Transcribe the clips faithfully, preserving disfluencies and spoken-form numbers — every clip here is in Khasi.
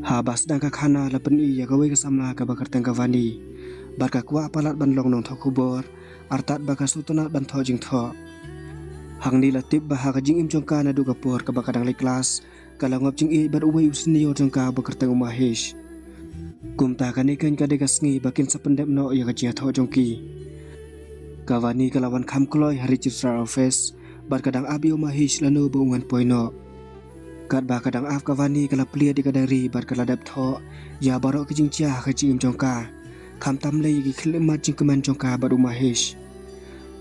Haba sdang ka khana la pyni ïa kawei ka samla kaba kyrteng ka Vani bad ka kwah palat ban long nongthoh khubor, artat ba ka sngewtynnat ban thoh jingthoh. Hangne la tip ba ha ka jingim jong ka naduh ka por kaba ka dang leit klas, ka la ngop jingïeit bad uwei u senior jong ka ba kyrteng u Mahesh. Kumta kane keiñ ka dei ka sngi ba kin sa pyndep noh ïa ka jingïathoh jong ki. Ka Vani ka la wan kham kloi ha registrar office bad ka dang ap ïa u Mahesh lano ba un wan poi noh. Katba ka dang ap ka Vani ka la plied ïa ka diary bad ka la dep thoh ïa baroh ki jingjia ha ka jingim jong ka, khamtam lei ïa ki khyllipmat jingkmen jong ka bad u Mahesh.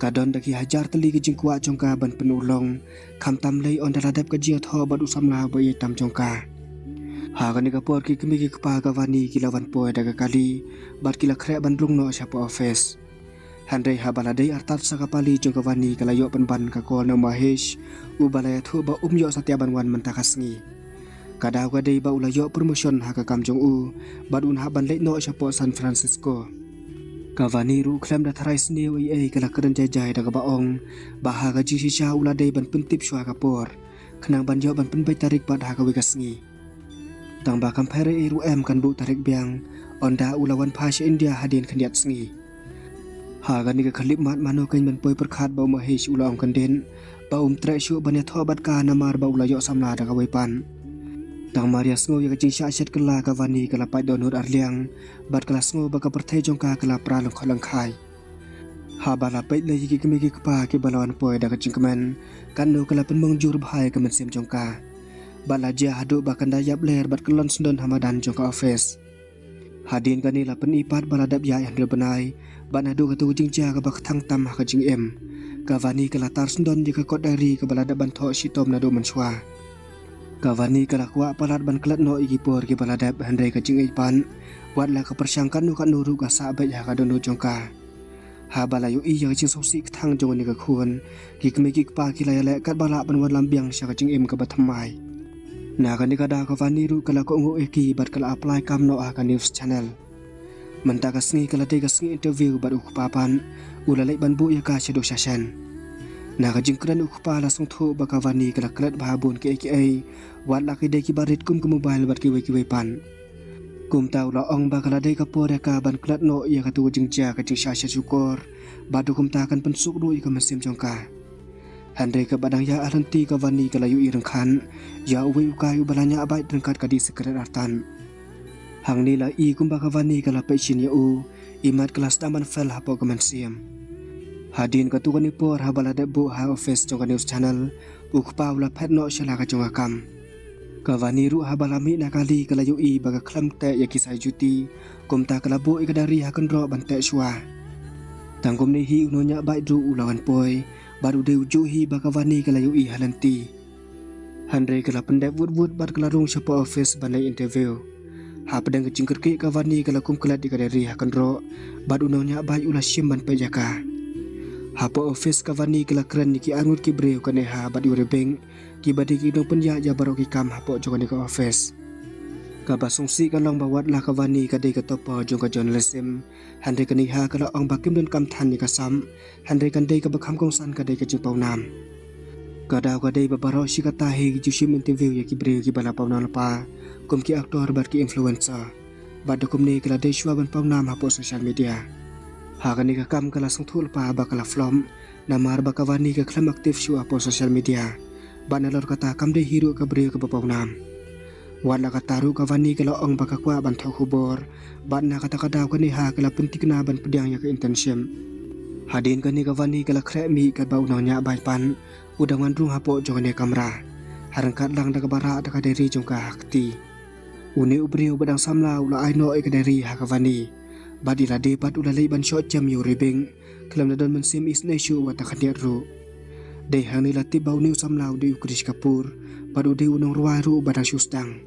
Ka don da ki hajar tylli ki jingkwah jong ka ban pynurlong, khamtam lei ynda la dep ka jingïathoh bad u samla ba ïeit tam jong ka. Ha kane ka por ki kmie ki kpa ka Vani ki la wan poi da ka kali bad ki la khreh ban rung noh shapoh office. Hynrei haba la dei artat sa ka pali jong ka Vani ka la ïoh pynban ka call na u Mahesh, uba la ïathuh ba um ïoh satia ban wan mynta ka sngi. Ka daw ka dei ba u la ïoh promotion ha ka kam jong u bad un hap ban leit noh shapoh San Francisco. Ka Vani ruh khlem da tharai sniew ei ei ka la kren jai jai da kaba ong ba ha ka jingshisha u la dei ban pyntip shuwa ka por, khnang ban ïoh ban pynbeit tarik pat ha kawei ka sngi. Tang ba kam pher ei ruh em kan buh tarik biang, ynda u la wan phai sha India hadien khyndiat sngi. Ha kane ka khyllipmat mano keiñ ban poi pyrkhat ba u Mahesh u la ong kyndit ba um treh shuh ban ïathoh bad ka namar ba u la ïoh samla da kawei pat. Tang mar ïa sngew ïa ka jingshah shet kylla ka Vani ka la pait dohnud arliang bad ka la sngew ba ka pyrthei jong ka ka la pra lyngkot lyngkhai. Haba la peit lei ïa ki kmie ki kpa kiba la wan poi da ka jingkmen, katno ka la pynmong jur bha ïa ka mynsiem jong ka. Bad la jia haduh ba kan da ïap ler bad kyllon syndon ha madan jong ka office. Hadien kane la pyni pat ba la dep ïaid hynriew bnai bad naduh kato ka jingjia kaba kthang tam ha ka jingim, ka Vani ka la tar syndon ïa ka kot diary kaba la dep ban thoh shitom naduh mynshuwa. Ka Vani ka la kwah palat ban klet noh ïa ki por kiba la dep, hynrei ka jingïeit pat, wat la ka pyrshang katno katno ruh ka sah beit ha ka dohnud jong ka. Haba la ïohi ïa ka jingsngewsih kthang jong kane ka khun, ki kmie ki kpa ki la ïaleh katba lah ban wallam biang sha ka jingim kaba thymmai. Na kane ka daw ka Vani ruh ka la kohnguh ïa ki bad ka la apply kam noh ha ka news channel. Mynta ka sngi ka la dei ka sngi interview bad u kpa pat u la leit ban buh ïa ka shaduh sha shen. Na ka jingkren u kpa la sngewthuh ba ka Vani ka la klet bha bun kiei kiei, wat la ki dei kiba rit kum ka mobile bad kiwei kiwei pat. Kumta u la ong ba ka la dei ka por ïa ka ban klet noh ïa kato ka jingjia ka jingshah shet shukor, bad kumta kan pynsuk ruh ïa ka mynsiem jong ka. Hynrei kaba dang ïa ha lynti ka Vani ka la ïohi ryngkhat ïa uwei u kai uba la ñiah bike ryngkat ka dih sikret artat. Hangne la i kumba ka Vani ka la peit shin ïa u, imat ka la sdang ban fail hapoh ka mynsiem. Hadien katto katne por haba la dep buh ha office jong ka news channel, u kpa u la phet noh sha la ka jong ka kam. Ka Vani ruh haba la mih na kali ka la ïohi ba ka khlem teh ïa ki sai juti, kumta ka la buh ïa ka diary ha kynroh ban teh shuwa. Tang kumne hi u nongñiah bike ruh u la wan poi, bad u dei u juh hi ba ka Vani ka la ïohi ha lynti. Hynrei ka la pyndep wut wut bad ka la rung shapoh office ban leit interview. Hapdeng ka jingkyrkieh ka Vani ka la kum klet ïa ka diary ha kynroh, bad u nongñiah bike u la shim ban peit ïa ka. Hapoh office ka Vani ka la kren ïa ki arngut ki briew, ka Neha bad u Rebek, kiba dei ki nongpynïaid ïa baroh ki kam hapoh jong kane ka office. Kaba sngewsih ka long ba wat la ka Vani ka dei ka topper jong ka journalism, hynrei ka Neha ka la ong ba kim donkam than ïa ka sap, hynrei kan dei kaba kham kongsan ka dei ka jingpawnam. Ka daw ka dei ba baroh shi katta hi ki ju shim interview ïa ki briew kiba la pawnam lypa, kum ki actor bad ki influencer. Bad da kumne ka la dei shuwa ban pawnam hapoh social media. Ha kane ka kam ka la sngewthuh lypa ba ka la flop, namar ba ka Vani ka khlem active shuh hapoh social media. Bad nalor kata kam dei hi ruh ka briew kaba pawnam. Wat la katta ruh ka Vani ka la ong ba ka kwah ban thoh khubor, bad na kata ka daw ka Neha ka la pynthikna ban pdiang ïa ka internship. Hadien kane ka Vani ka la khreh mih katba u nongñiah bike pat u dang wan rung hapoh jong kane ka kamra, ha ryngkat lang da kaba rah da ka diary jong ka ha kti. Une u briew ba dang samla u la ai noh ïa ka diary ha ka Vani, bad ïa lade pat u la leit ban shoh jem ïa u Rebek, khlem da don mynsiem isynei shuh wat tang khyndiat ruh. Dei hangne la tip ba une u samla u dei u Krrish Kapoor, bad u dei u nongrwai ruh ba dang shu sdang.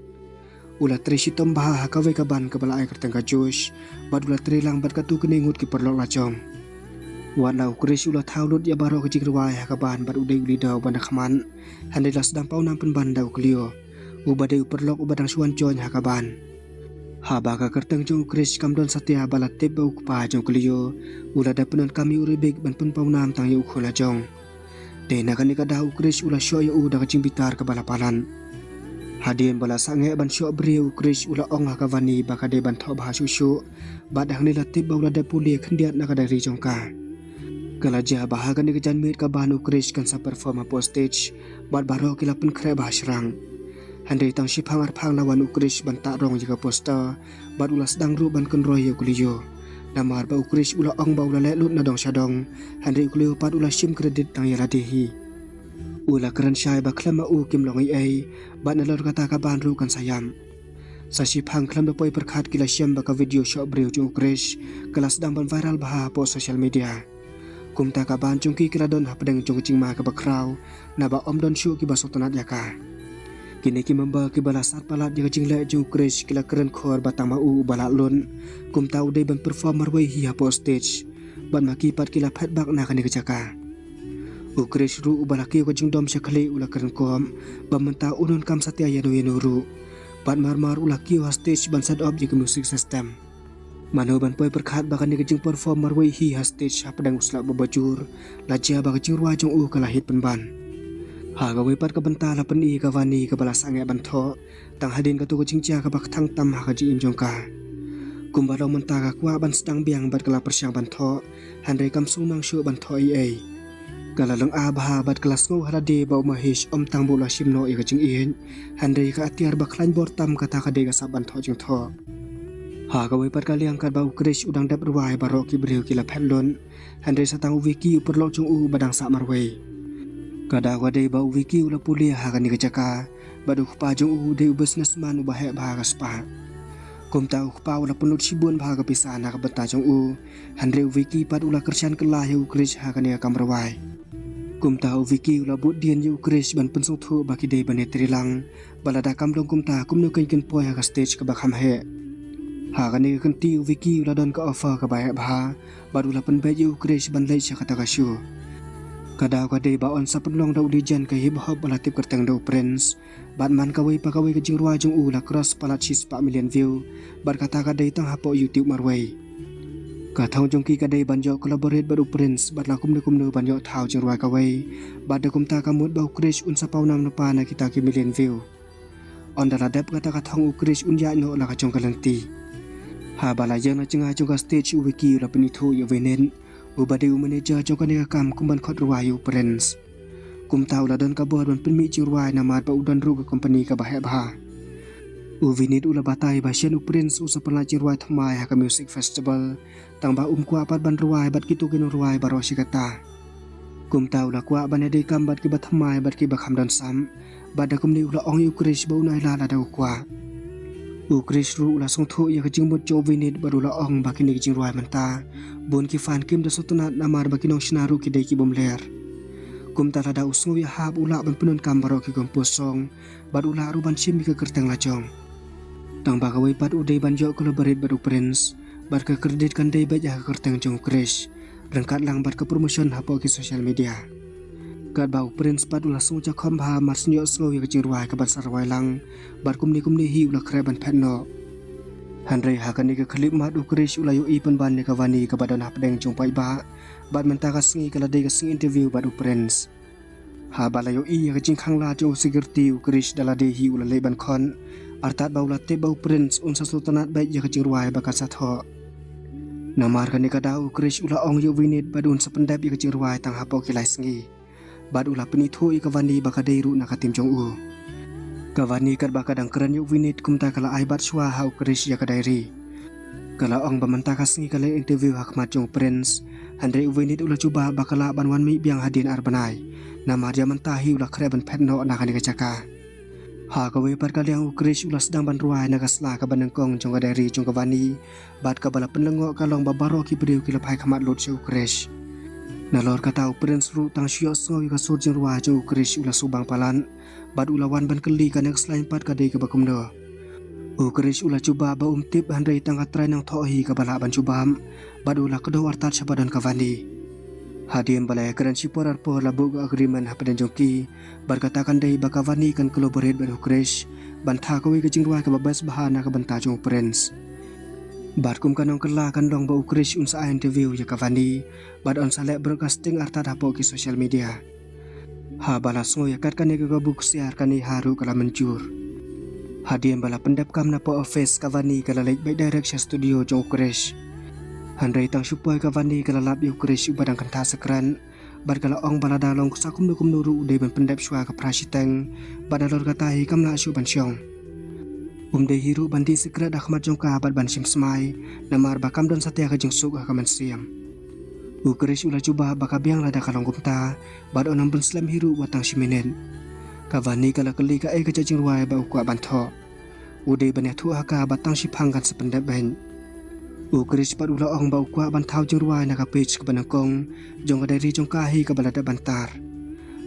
U la trei shitom bha ha kawei ka band kaba la ai kyrteng ka Josh, bad u la trei lang bad katto katne ngut ki paralok lajong. Wat la u Krrish u la thaw lut ïa baroh ka jingrwai ha ka band bad u dei u leader uba nakhmat, hynrei la sdang pawnam pynban da u Cleo, uba dei u paralok uba dang shu wan join ha ka band. Haba ka kyrteng jong u Krrish kam don satia ba la tip ba u kpa jong u Cleo u la dep pyndonkam ïa u Rebek ban pynpawnam tang ïa u khun lajong. Dei na kane ka daw u Krrish u la shoh ïa u da ka jingbitar kaba la palat. Hadien ba la sangeh ban shoh briew, u Krish u la ong ha ka Vani ba ka dei ban thoh bha shuh shuh. Bad hangne la tip ba u la dep pule khyndiat na ka diary jong ka. Ka la jia ba ha kane ka janmiet ka band u Krish kan sa perform hapoh stage. Bad baroh ki la pynkhreh bha shrang. Hynrei tang shiphang arphang la wan u Krish ban tah rong ïa ka poster. Bad u la sdang ruh ban kynroi ïa u Cleo. Namar ba u Krish u la ong ba u la leh lut na dong sha dong. Hynrei u Cleo pat u la shim credit tang ïa lade hi. U la kren shai ba khlem ma u kim long ei ei. Bad nalor kata ka band ruh kan sa ïam. Sa shiphang khlem da poi pyrkhat ki la shem ba ka video shoh briew jong u Krish ka la sdang ban viral bha hapoh social media. Kumta ka band jong ki ki la don hapdeng jong ka jingma kaba khraw, naba ym don shuh kiba sngewtynnat ïa ka. Kine ki member kiba la sat palat ïa ka jingleh jong u Krish ki la kren khor ba tang ma u uba lah lun. Kumta u dei ban perform marwei hi hapoh stage. Bad ma ki pat ki la phet bak na kane ka jaka. U Krish ruh uba la kiew ka jingdom sha khlieh u la kren khor ba mynta un ym kam satia ïano ïano ruh. Bad mar mar u la kiew ha stage ban set up ïa ka music system. Mano ban poi pyrkhat ba kane ka jingperform marwei hi ha stage hapdeng u slap ba bajur la jia ba ka jingrwai jong u ka la hit pynban. Ha kawei pat ka bynta la pyni ka Vani kaba la sangeh ban thoh tang hadien kato ka jingjia kaba kthang tam ha ka jingim jong ka. Kumba long mynta ka kwah ban sdang biang bad ka la pyrshang ban thoh, hynrei kam sngewmang shuh ban thoh ei ei. Ka la lynga bha bad ka la sngew ha lade ba u Mahesh ym tang ba u la shim noh ïa ka jingïeit, hynrei ka atiar ba khlaiñ bor tam kata ka dei ka sap ban thoh jingthoh. Ha kawei pat ka liang katba u Krish u dang dep rwai baroh ki briew ki la phet lun, hynrei sa tang u Vicky u paralok jong u ba dang sah marwei. Ka daw ka dei ba u Vicky u la pule ha kane ka jaka, bad u kpa jong u dei u businessman uba heh bha ka spah. Kumta u kpa u la pynlut shibun bha ka pisa na ka bynta jong u, hynrei u Vicky pat u la kyrshan kylla ïa u Krish ha kane ka kam rwai. Kumta u Vicky u la bud dien ïa u Krish ban pynsngewthuh ba ki dei ban ïatrei lang, ba lada kam long kumta kumno kein kin poi ha ka stage kaba kham heh. Ha kane ka kynti u Vicky u la don ka offer kaba heh bha, bad u la pynbeit ïa u Krish ban leit sha kata ka show. Ka daw ka dei ba yn sa pynlong da u legend ka hip hop ba la tip kyrteng da u Prince. Bad man kawei pa kawei ka jingrwai jong u la cross palat shispah million view. Bad kata ka dei tang hapoh YouTube marwei. Ka thong jong ki ka dei ban ïoh collaborate bad u Prince bad la kumno kumno ban ïoh thaw jingrwai kawei. Bad da kumta ka mut ba u Krish un sa paw nam lypa na kita ki million view. Ynda la dep kata ka thong u Krish un ïaid noh la ka jong ka lynti. Haba la ïeng na jngai jong ka stage u Vicky u la pynithuh ïa u Vinit, uba dei u manager jong kane ka kam kum ban khot rwai ïa u Prince. Kumta u la don ka bor ban pynmih jingrwai namar ba u don ruh ka company kaba heh bha. U Vinit u la batai ba shen u Prince u sa pynlait jingrwai thymmai ha ka music festival. Tang ba um kwah pat ban rwai bad kito ki nongrwai baroh shi katta. Kumta u la kwah ban ïadei kam bad kiba thymmai bad kiba kham don sam. Bad da kumne u la ong ïa u Krish ba un ai lad lada u kwah. U Krish ruh u la sngewthuh ïa ka jingmut jong u Vinit bad u la ong ba kine ki jingrwai mynta bun ki fan kim da sngewtynnat namar ba ki nongshna ruh ki dei ki bym ler. Kumta lada u sngew ïahap u lah ban pyndonkam baroh ki compose song bad u lah ruh ban shim ïa ka kyrteng la jong. Tang ba kawei pat u dei ban ïoh collaborate bad u Prince bad ka credit kan dei beit ïa ka kyrteng jong u Krish. Ryngkat lang bad ka promotion hapoh ki social media. Katba u Prince pat u la sngew jakhom bha mar shu ïohsngew ïa ka jingrwai kaban sa rwai lang bad kumne kumne hi u la khreh ban phet noh. Hynrei ha kane ka khyllipmat u Krish u la ïohi pynban ïa ka Vani kaba don hapdeng jong u paidbah. Bad mynta ka sngi ka la dei ka sngi interview bad u Prince. Haba la ïohi ïa ka jingkhang lad jong u security u Krish da lade hi u la leit ban khot. Artat ba u la tip ba u Prince un sa sngewtynnat beit ïa ka jingrwai ba kan sa thoh. Namar kane ka daw u Krish u la ong ïa u Vinit ba un sa pyndep ïa ka jingrwai tang hapoh ki lai sngi. Bad u la pynithuh ïa ka Vani ba ka dei ruh na ka team jong u. Ka Vani katba ka dang kren ïa u Vinit kumta ka la ai bat shuwa ha u Krish ïa ka diary. Ka la ong ba mynta ka sngi ka leit interview ha khmat jong u Prince. Hynrei u Vinit u la jubab ba ka lah ban wan mih biang hadien ar bnai. Namar ïa mynta hi u la khreh ban phet noh na kane ka jaka. Ha kawei pat ka liang u Krish u la sdang ban rwai na ka sla kaba nyngkong jong ka diary jong ka Vani. Bad kaba la pynlyngngoh ka long ba baroh ki briew ki la phai khmat lut sha u Krish. Nalor kata u Prince ruh tang shu ïohsngew ïa ka sur jingrwai jong u Krish u la subang palat. Bad u la wan ban kylli ka next line pat ka dei kaba kumno. U Krish u la jubab ba um tip hynrei tang ka trai nangthoh hi kaba lah ban jubab. Bad u la kdew artat sha ba don ka Vani. Hadien ba la ïakren shipor arpor la buh ka agreement hapdeng jong ki. Bad kata kan dei ba ka Vani kan collaborate bad u Krish ban thaw kawei ka jingrwai kaba best bha na ka bynta jong u Prince. Bad kum ka nongkylla kan long ba u Krish un sa ai interview ïa ka Vani bad un sa leh broadcasting artat hapoh ki social media. Haba la sngew ïa kat kane ka kabu ksiar ka Neha ruh ka la mynjur. Hadien ba la pyndep kam na poh office, ka Vani ka la leit beit direct sha studio jong u Krish. Hynrei tang shu poi ka Vani ka la lap ïa u Krish uba dang kynthah sekren, bad ka la ong ba lada long sa kumno kumno ruh u dei ban pyndep shuwa ka phra shiteng, bad nalor kata hi kam lah shuh ban shong. Um dei hi ruh ban dih sikret ha khmat jong ka bad ban shim smai, namar ba kam don satia ka jingsuk ha ka mynsiem. U Krish u la jubab ba ka biang lada ka long kumta, bad un ym pynslem hi ruh wat tang shi minit. Ka Vani ka la kylli kaei ka jait jingrwai ba u kwah ban thoh. U dei ban ïathuh ha ka ba tang shiphang kan sa pyndep beit. U Krish pat u la ong ba u kwah ban thaw jingrwai na ka page kaba nyngkong jong ka diary jong ka hi kaba la dep ban tar.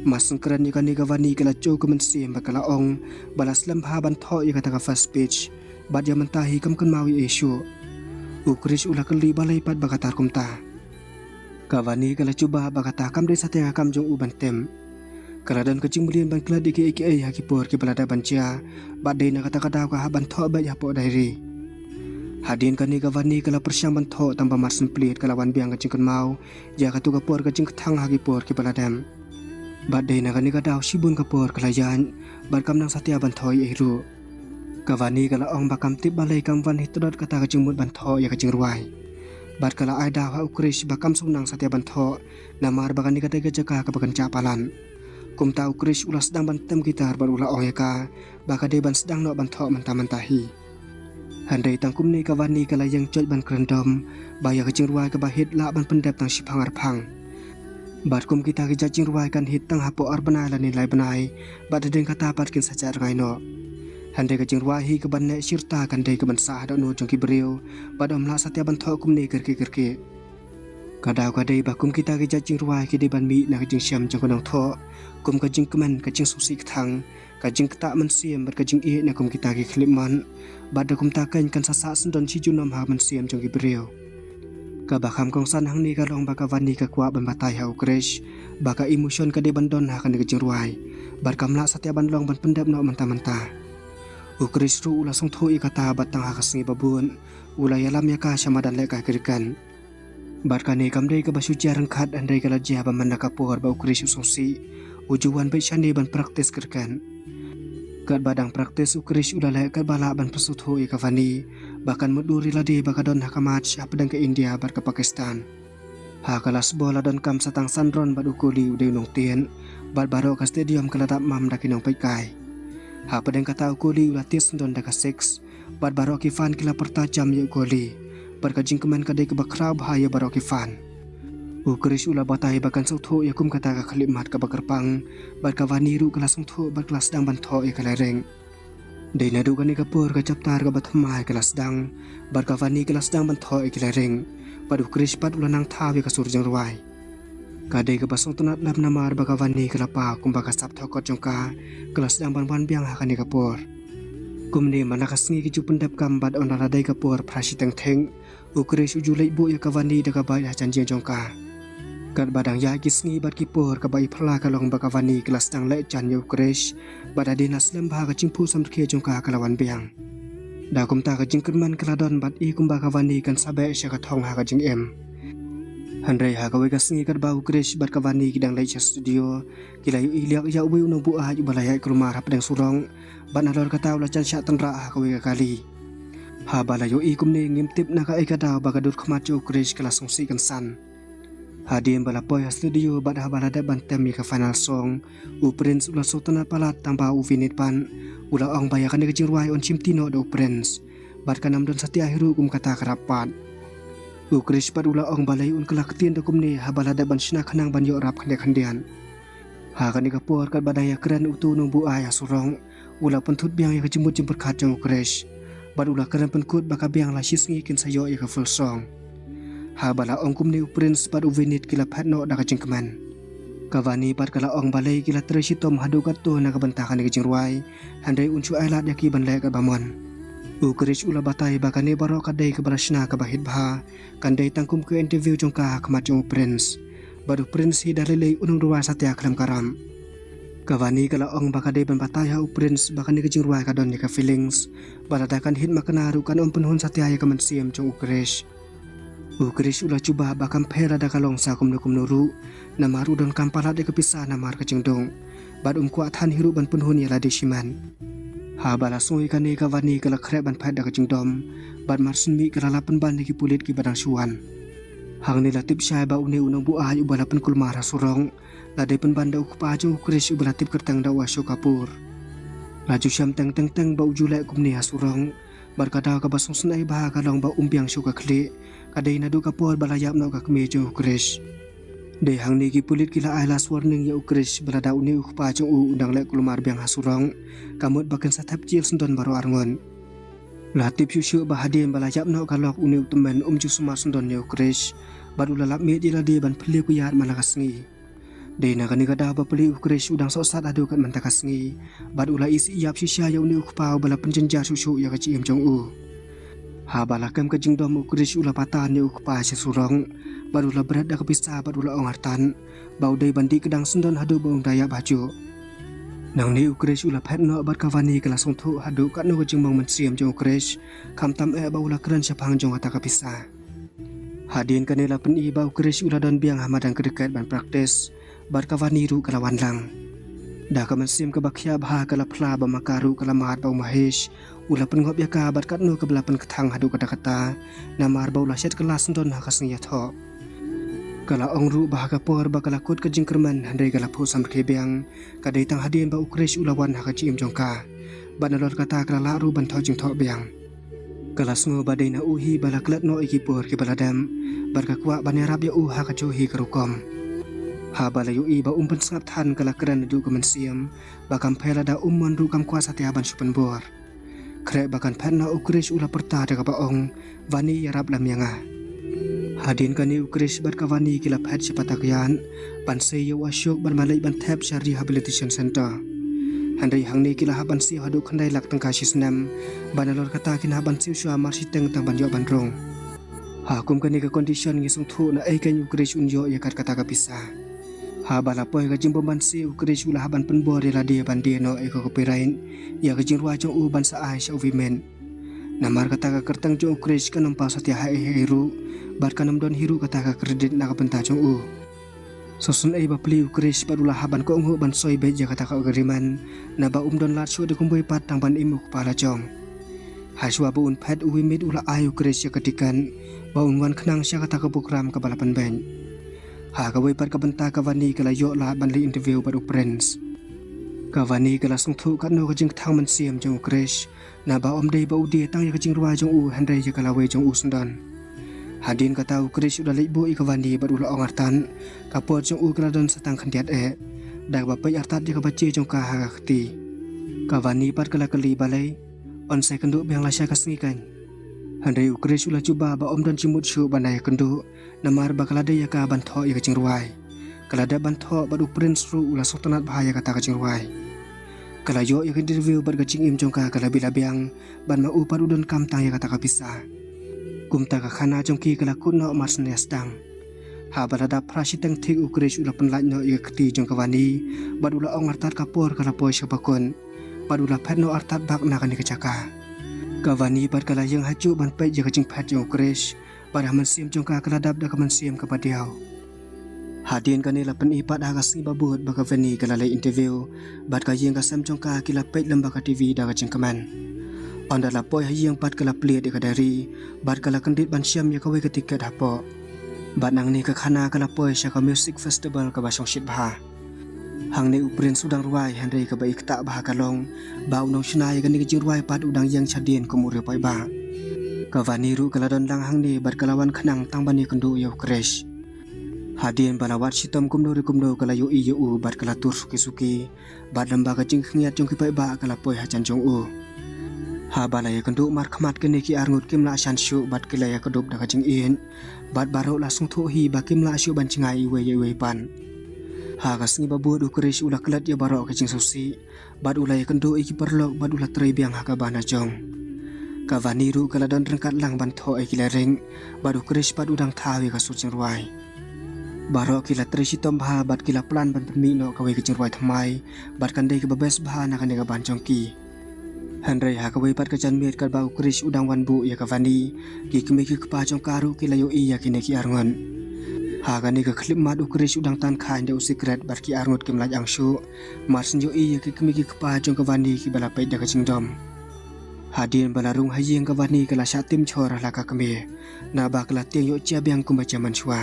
Mar shu kren ïa kane, ka Vani ka la jooh ka mynsiem bad ka la ong ba la slem bha ban thoh ïa kata ka first page, bad ïa mynta hi kam kynmaw ei ei shuh. U Krish u la kylli balei pat ba ka tar kumta. Ka Vani ka la jubab ba kata kam dei satia ka kam jong u ban tip. Ka la don ka jingmlien ban klet ïa kiei kiei ha ki por kiba la dep ban jia, bad dei na kata ka daw ka hap ban thoh beit hapoh diary. Hadien kane, ka Vani ka la pyrshang ban thoh, tang ba mar shu plie ka la wan biang ka jingkynmaw ïa katu ka por ka jingkthang ha ki por kiba la dep. Bad dei na kane ka daw shibun ka por ka la ïaid, bad kam nang satia ban thoh ei ei ruh. Ka Vani ka la ong ba kam tip balei kam wan hi tdot kata ka jingmut ban thoh ïa ka jingrwai. Bad ka la ai daw ha u Krish ba kam shu nang satia ban thoh, namar ba kane ka dei ka jaka kaba kynjah palat. Kumta u Krish u la sdang ban tem guitar bad u la ong ïa ka ba ka dei ban sdang noh ban thoh mynta mynta hi. Hynrei tang kumne, ka Vani ka la ïeng joit ban kren dom ba ïa ka jingrwai kaba hit lah ban pyndep tang shiphang arphang. Bad kum kita ki jait jingrwai kan hit tang hapoh ar bnai lane lai bnai, bad hadien kata pat kin sa jah rngai noh. Hynrei ka jingrwai hi kaban neh shirta kan dei kaban sah haduh nud jong ki briew, bad ym lah satia ban thoh kumne kyrkieh kyrkieh. Ka daw ka dei ba kum kita ki jait jingrwai ki dei ban mih na ka jingshem jong ka nongthoh, kum ka jingkmen, ka jingsngewsih kthang, ka jingktah mynsiem bad ka jingïeit na kum kita ki khyllipmat. Bad da kumta keiñ kan sa sah syndon shi junom ha mynsiem jong ki briew. Kaba kham kongsan hangne ka long ba ka Vani ka kwah ban batai ha u Krish ba ka emotion ka dei ban don ha kane ka jingrwai, bad kam lah satia ban long ban pyndep noh mynta mynta. U Krish ruh u la sngewthuh ïa kata, bad tang ha ka sngi ba bud u la ïalam ïa ka sha madan lehkai cricket. Bad kane kam dei kaba shu jia ryngkat, hynrei ka la jia ba man la ka por ba u Krish u sngewsih u ju wan beit shane ban practice cricket. Katba dang practice, u Krish u la leh katba lah ban pynsngewthuh ïa ka Vani ba kan mutdur ïa lade ba ka don ha ka match hapdeng ka India bad ka Pakistan. Ha ka last ball la donkam sa tang san run bad u Kohli u dei u nongtied, bad baroh ka stadium ka la dap mam da ki nongpeitkai. Hapdeng kata u Kohli u la tied syndon da ka six, bad baroh ki fan ki la pyrta jam ïa u Kohli, bad ka jingkmen ka dei kaba khraw bha ïa baroh ki fan. U Krish u la batai ba kan sngewthuh ïa kum kata ka khyllipmat kaba kyrpang, bad ka Vani ruh ka la sngewthuh bad ka la sdang ban thoh ïa ka lyric. Dei naduh kane ka por ka chapter kaba thymmai ka la sdang, bad ka Vani ka la sdang ban thoh ïa ki lyric, bad u Krish pat u la nang thaw ïa ka sur jingrwai. Ka dei kaba sngewtynnat lem namar ba ka Vani ka la paw kumba ka sap thoh kot jong ka ka la sdang ban wan biang ha kane ka por. Kumne man la ka sngi ki ju pyndep kam bad ynda la dei ka por phra shiteng thik, u Krish u ju leit buh ïa ka Vani da ka bike ha jan ïing jong ka. Katba dang ïaid ki sngi bad ki por, kaba i phylla ka long ba ka Vani ka la sdang leh jan ïa u Krish, bad hadien la slem bha ka jingphuh samrkhie jong ka ka la wan biang. Da kumta ka jingkyrmen ka la don bad i kumba ka Vani kan sa beh sha ka thong ha ka jingim. Hynrei ha kawei ka sngi katba u Krish bad ka Vani ki dang leit sha studio, ki la ïohi liak ïa uwei u nongbuaid uba la ïaid kulmar hapdeng surok, bad nalor kata u la jan shah tynrah ha kawei ka kali. Haba la ïohi kumne, ngim tip na kaei ka daw ba ka dur khmat jong u Krish ka la sngewsih kynsan. Hadien ba la poi ha studio bad haba la dep ban tem ïa ka final song, u Prince u la sngewtynnat palat, tang ba u Vineet pat u la ong ba ïa kane ka jingrwai un shimti noh da u Prince, bad kan ym don satia hi ruh kum kata ka rap pat. U Krish pat u la ong balei un kylla ktien da kumne haba la dep ban shna khnang ban ïoh rap khyndiat khyndiat. Ha kane ka por katba dang ïakren utu u nongbuaid ha surok, u la pynthut biang ïa ka jingmut jingpyrkhat jong u Krish, bad u la kren pynkut ba ka biang la shi sngi kin sa ïoh ïa ka full song. Haba la ong kumne, u Prince bad u Vineet ki la phet noh da ka jingkmen. Ka Vani pat ka la ong balei ki la trei shitom haduh katto na ka bynta kane ka jingrwai, hynrei un shu ailad ïa ki ban leh katba mon. U Krish u la batai ba kane baroh ka dei kaba la shna kaba hit bha, kan dei tang kum ka interview jong ka ha khmat jong u Prince. Bad u Prince hi da lei lei un ym rwai satia khlem ka rap. Ka Vani ka la ong ba ka dei ban batai ha u Prince ba kane ka jingrwai ka don ïa ka feelings, ba lada kan hit makna ruh kan ym pynhun satia ïa ka mynsiem jong u Krish. U Krish u la jubab ba kam pher lada ka long sa kumno kumno ruh, namar u donkam palat ïa ka pisa namar ka jingduk, bad um kwah than hi ruh ban pynhun ïa lade shimet. Haba la sngew ïa kane ka Vani ka la khreh ban phet da ka jingdom, bad marsien mih ka la lap pynban ïa ki pulit kiba dang shu wan. Hangne la tip shai ba une u nongbuaid uba la pynkulmar ha surok la dei pynban da u kpa jong u Krish uba la tip kyrteng da u Ashok Kapoor. La ju shem teng teng teng ba u ju leh kumne ha surok, bad ka daw kaba sngewsynei bha ka long ba um biang shuh ka khlieh, ka dei naduh ka por ba la ïap noh ka kmie jong u Krish. Dei hangne ki pulit ki la ai last warning ïa u Krish ba lada une u kpa jong u u dang leh kulmar biang ha surok, ka mut ba kin sa thep jel syndon baroh arngut. La tip shuh shuh ba hadien ba la ïap noh ka lok, une u tymmen um ju sumar syndon ïa u Krish, bad u la lap miet ïa lade ban phylliew kuiar man la ka sngi. Dei na kane ka daw ba plie u Krish u dang sohsat haduh kat mynta ka sngi, bad u la isih ïap shisha ïa une u kpa uba la pynjynjar shuh shuh ïa ka jingim jong u. Haba la kem ka jingdom u Krish u la patar ïa u kpa sha surok, bad u la bret da ka pisa bad u la ong artat ba u dei ban dih kdang syndon haduh ba un da ïap hajuh. Nangne u Krish u la phet noh bad ka Vani ka la sngewthuh haduh katno ka jingmong mynsiem jong u Krish, khamtam eh ba u la kren shaphang jong kata ka pisa. Hadien kane la pyni ba u Krish u la don biang ha madan cricket ban practice, bad ka Vani ruh ka la wan lang. Da ka mynsiem kaba khia bha ka la phla ba ma ka ruh ka la mad ba u Mahesh u la pynngop ïa ka bad katno kaba la pynkthang haduh katta katta, namar ba u la shet kylla syndon ha ka sngi ïathoh. Ka la ong ruh ba ha ka por ba ka la kut ka jingkyrmen hynrei ka la phuh samrkhie biang, ka dei tang hadien ba u Krish u la wan ha ka jingim jong ka, bad nalor kata ka la lah ruh ban thoh jingthoh biang. Ka la sngew ba dei na u hi ba la klet noh ïa ki por kiba la dem, bad ka kwah ban ïarap ïa u ha kajuh hi ka rukom. Haba la ïohi ba um pynsngap than ka la kren naduh ka mynsiem ba kam pher lada um mon ruh kam kwah satia ban shu pynbor. Khreh ba kan phet noh u Krish u la pyrta da kaba ong, "Vani, ïarap lem ïa nga." Hadien kane u Krish bad ka Vani ki la phet sha Pattaya ban sei ïa u Ashok bad ban leit ban thep sha rehabilitation center. Hynrei hangne ki la hap ban siew haduh khyndai lak tyngka shi snem, bad nalor kata kin hap ban siew shuwa marshiteng tang ban ïoh ban rung. Ha kum kane ka condition ngi sngewthuh na ei keiñ u Krish un ïoh ïa kat kata ka pisa. Haba la poi ka jingbymman siew u Krish u la hap ban pynbor ïa lade ban die noh ïa ka copyright ïa ka jingrwai jong u ban sa ai sha u Vimen. Namar kata ka kyrteng jong u Krish kan ym paw satia ha ei ha ei ruh, bad kan ym don hi ruh kata ka credit na ka bynta jong u. Shisien ei ba plie u Krish bad u la hap ban kohnguh ban soi beit ïa kata ka agreement, naba um don lad shuh da kumwei pat tang ban im u kpa la jong. Hashwa ba un phet u Vimen u la ai u Krish ïa ka tiket ba un wan khnang sha kata ka program kaba la pynbeit. Ha kawei pat ka bynta ka Vani ka la ïoh lad ban leit interview bad u Prince. Ka Vani ka la sngewthuh katno ka jingkthang mynsiem jong u Krish, naba ym dei ba u die tang ïa ka jingrwai jong u hynrei ïa ka lawei jong u syndon. Hadien kata u Krish u la leit buh ïa ka Vani bad u la ong artat, ka por jong u ka la don sa tang khyndiat eh. Da kaba peit artat ïa ka baje jong ka ha ka kti. Ka Vani pat ka la kylli balei, yn sa ïakynduh biang lashai ka sngi keiñ. Hynrei u Krish u la jubab ba ym don jingmut shuh ban da ïakynduh, namar ba ka la dei ïa ka ban thoh ïa ka jingrwai. Ka la dep ban thoh bad u Prince ruh u la sngewtynnat bha ïa kata ka jingrwai. Ka la ïoh ïa ka interview bad ka jingim jong ka ka la bit la biang, bad ma u pat u donkam tang ïa kata ka pisa. Kumta ka khana jong ki ka la kut noh marsien ïa sdang. Haba la dap phra shiteng thik u Krish u la pynlait noh ïa ka kti jong ka Vani, bad u la ong artat ka por ka la poi sha bakut. Bad u la phet noh artat bak na kane ka jaka. Ka Vani pat ka la ïeng hajuh ban peit ïa ka jingphet jong u Krish, bad ha mynsiem jong ka ka la dap da ka mynsiem kaba diaw. Hadien kane la pyni pat ha ka sngi ba bud ba ka Vani ka la leit interview, bad ka ïing ka sem jong ka ki la peit lem bad ka T V da ka jingkmen. Ynda la poi ha ïing pat ka la plied ïa ka diary, bad ka la kyndit ban shem ïa kawei ka tiket hapoh. Bad nangne ka khana ka la poi sha ka music festival kaba shongshit bha. Hangne u Prince u dang rwai hynrei kaba i ktah bha ka long ba u nongshna ïa kane ka jingrwai pat u dang ïeng shadien kum u riewpaidbah. Ka Vani ruh ka la don lang hangne bad ka la wan khnang tang ban ïakynduh ïa u Krish. Hadien ba la wad shitom kumno re kumno ka la ïohi ïa u bad ka la tur suki suki, bad lem bad ka jingkhyndiat jong ki paidbah ka la poi hajan jong u. Haba la ïakynduh markhmat kine ki arngut kim lah shan shuh bad ki la ïakdup da ka jingïeit. Bad baroh la sngewthuh hi ba kim lah shuh ban jngai iwei ïa iwei pat. Ha ka sngi ba bud u Krish u la klet ïa baroh ka jingsngewsih, bad u la ïakynduh ïa ki paralok bad u la trei biang ha ka bana jong. Ka Vani ruh ka la don ryngkat lang ban thoh ïa ki lyric, bad u Krish pat u dang thaw ïa ka sur jingrwai. Baroh ki la trei shitom bha bad ki la plan ban pynmih noh kawei ka jingrwai thymmai, bad kan dei kaba best bha na kane ka bana jong ki. Hynrei ha kawei pat ka janmiet katba u Krish u dang wan buh ïa ka Vani, ki kmie ki kpa jong ka ruh ki la ïohi ïa kine ki arngut. Ha kane ka khyllipmat u Krish u dang tan khain da u sikret bad ki arngut kim lait ang shuh. Mar shu ïohi ïa ki kmie ki kpa jong ka Vani kiba la peit da ka jingdom. Hadien ba la rung ha ïing ka Vani ka la shah tim jhur ha la ka kmie. Naba ka la tieng ïoh jia biang kumba jia mynshuwa.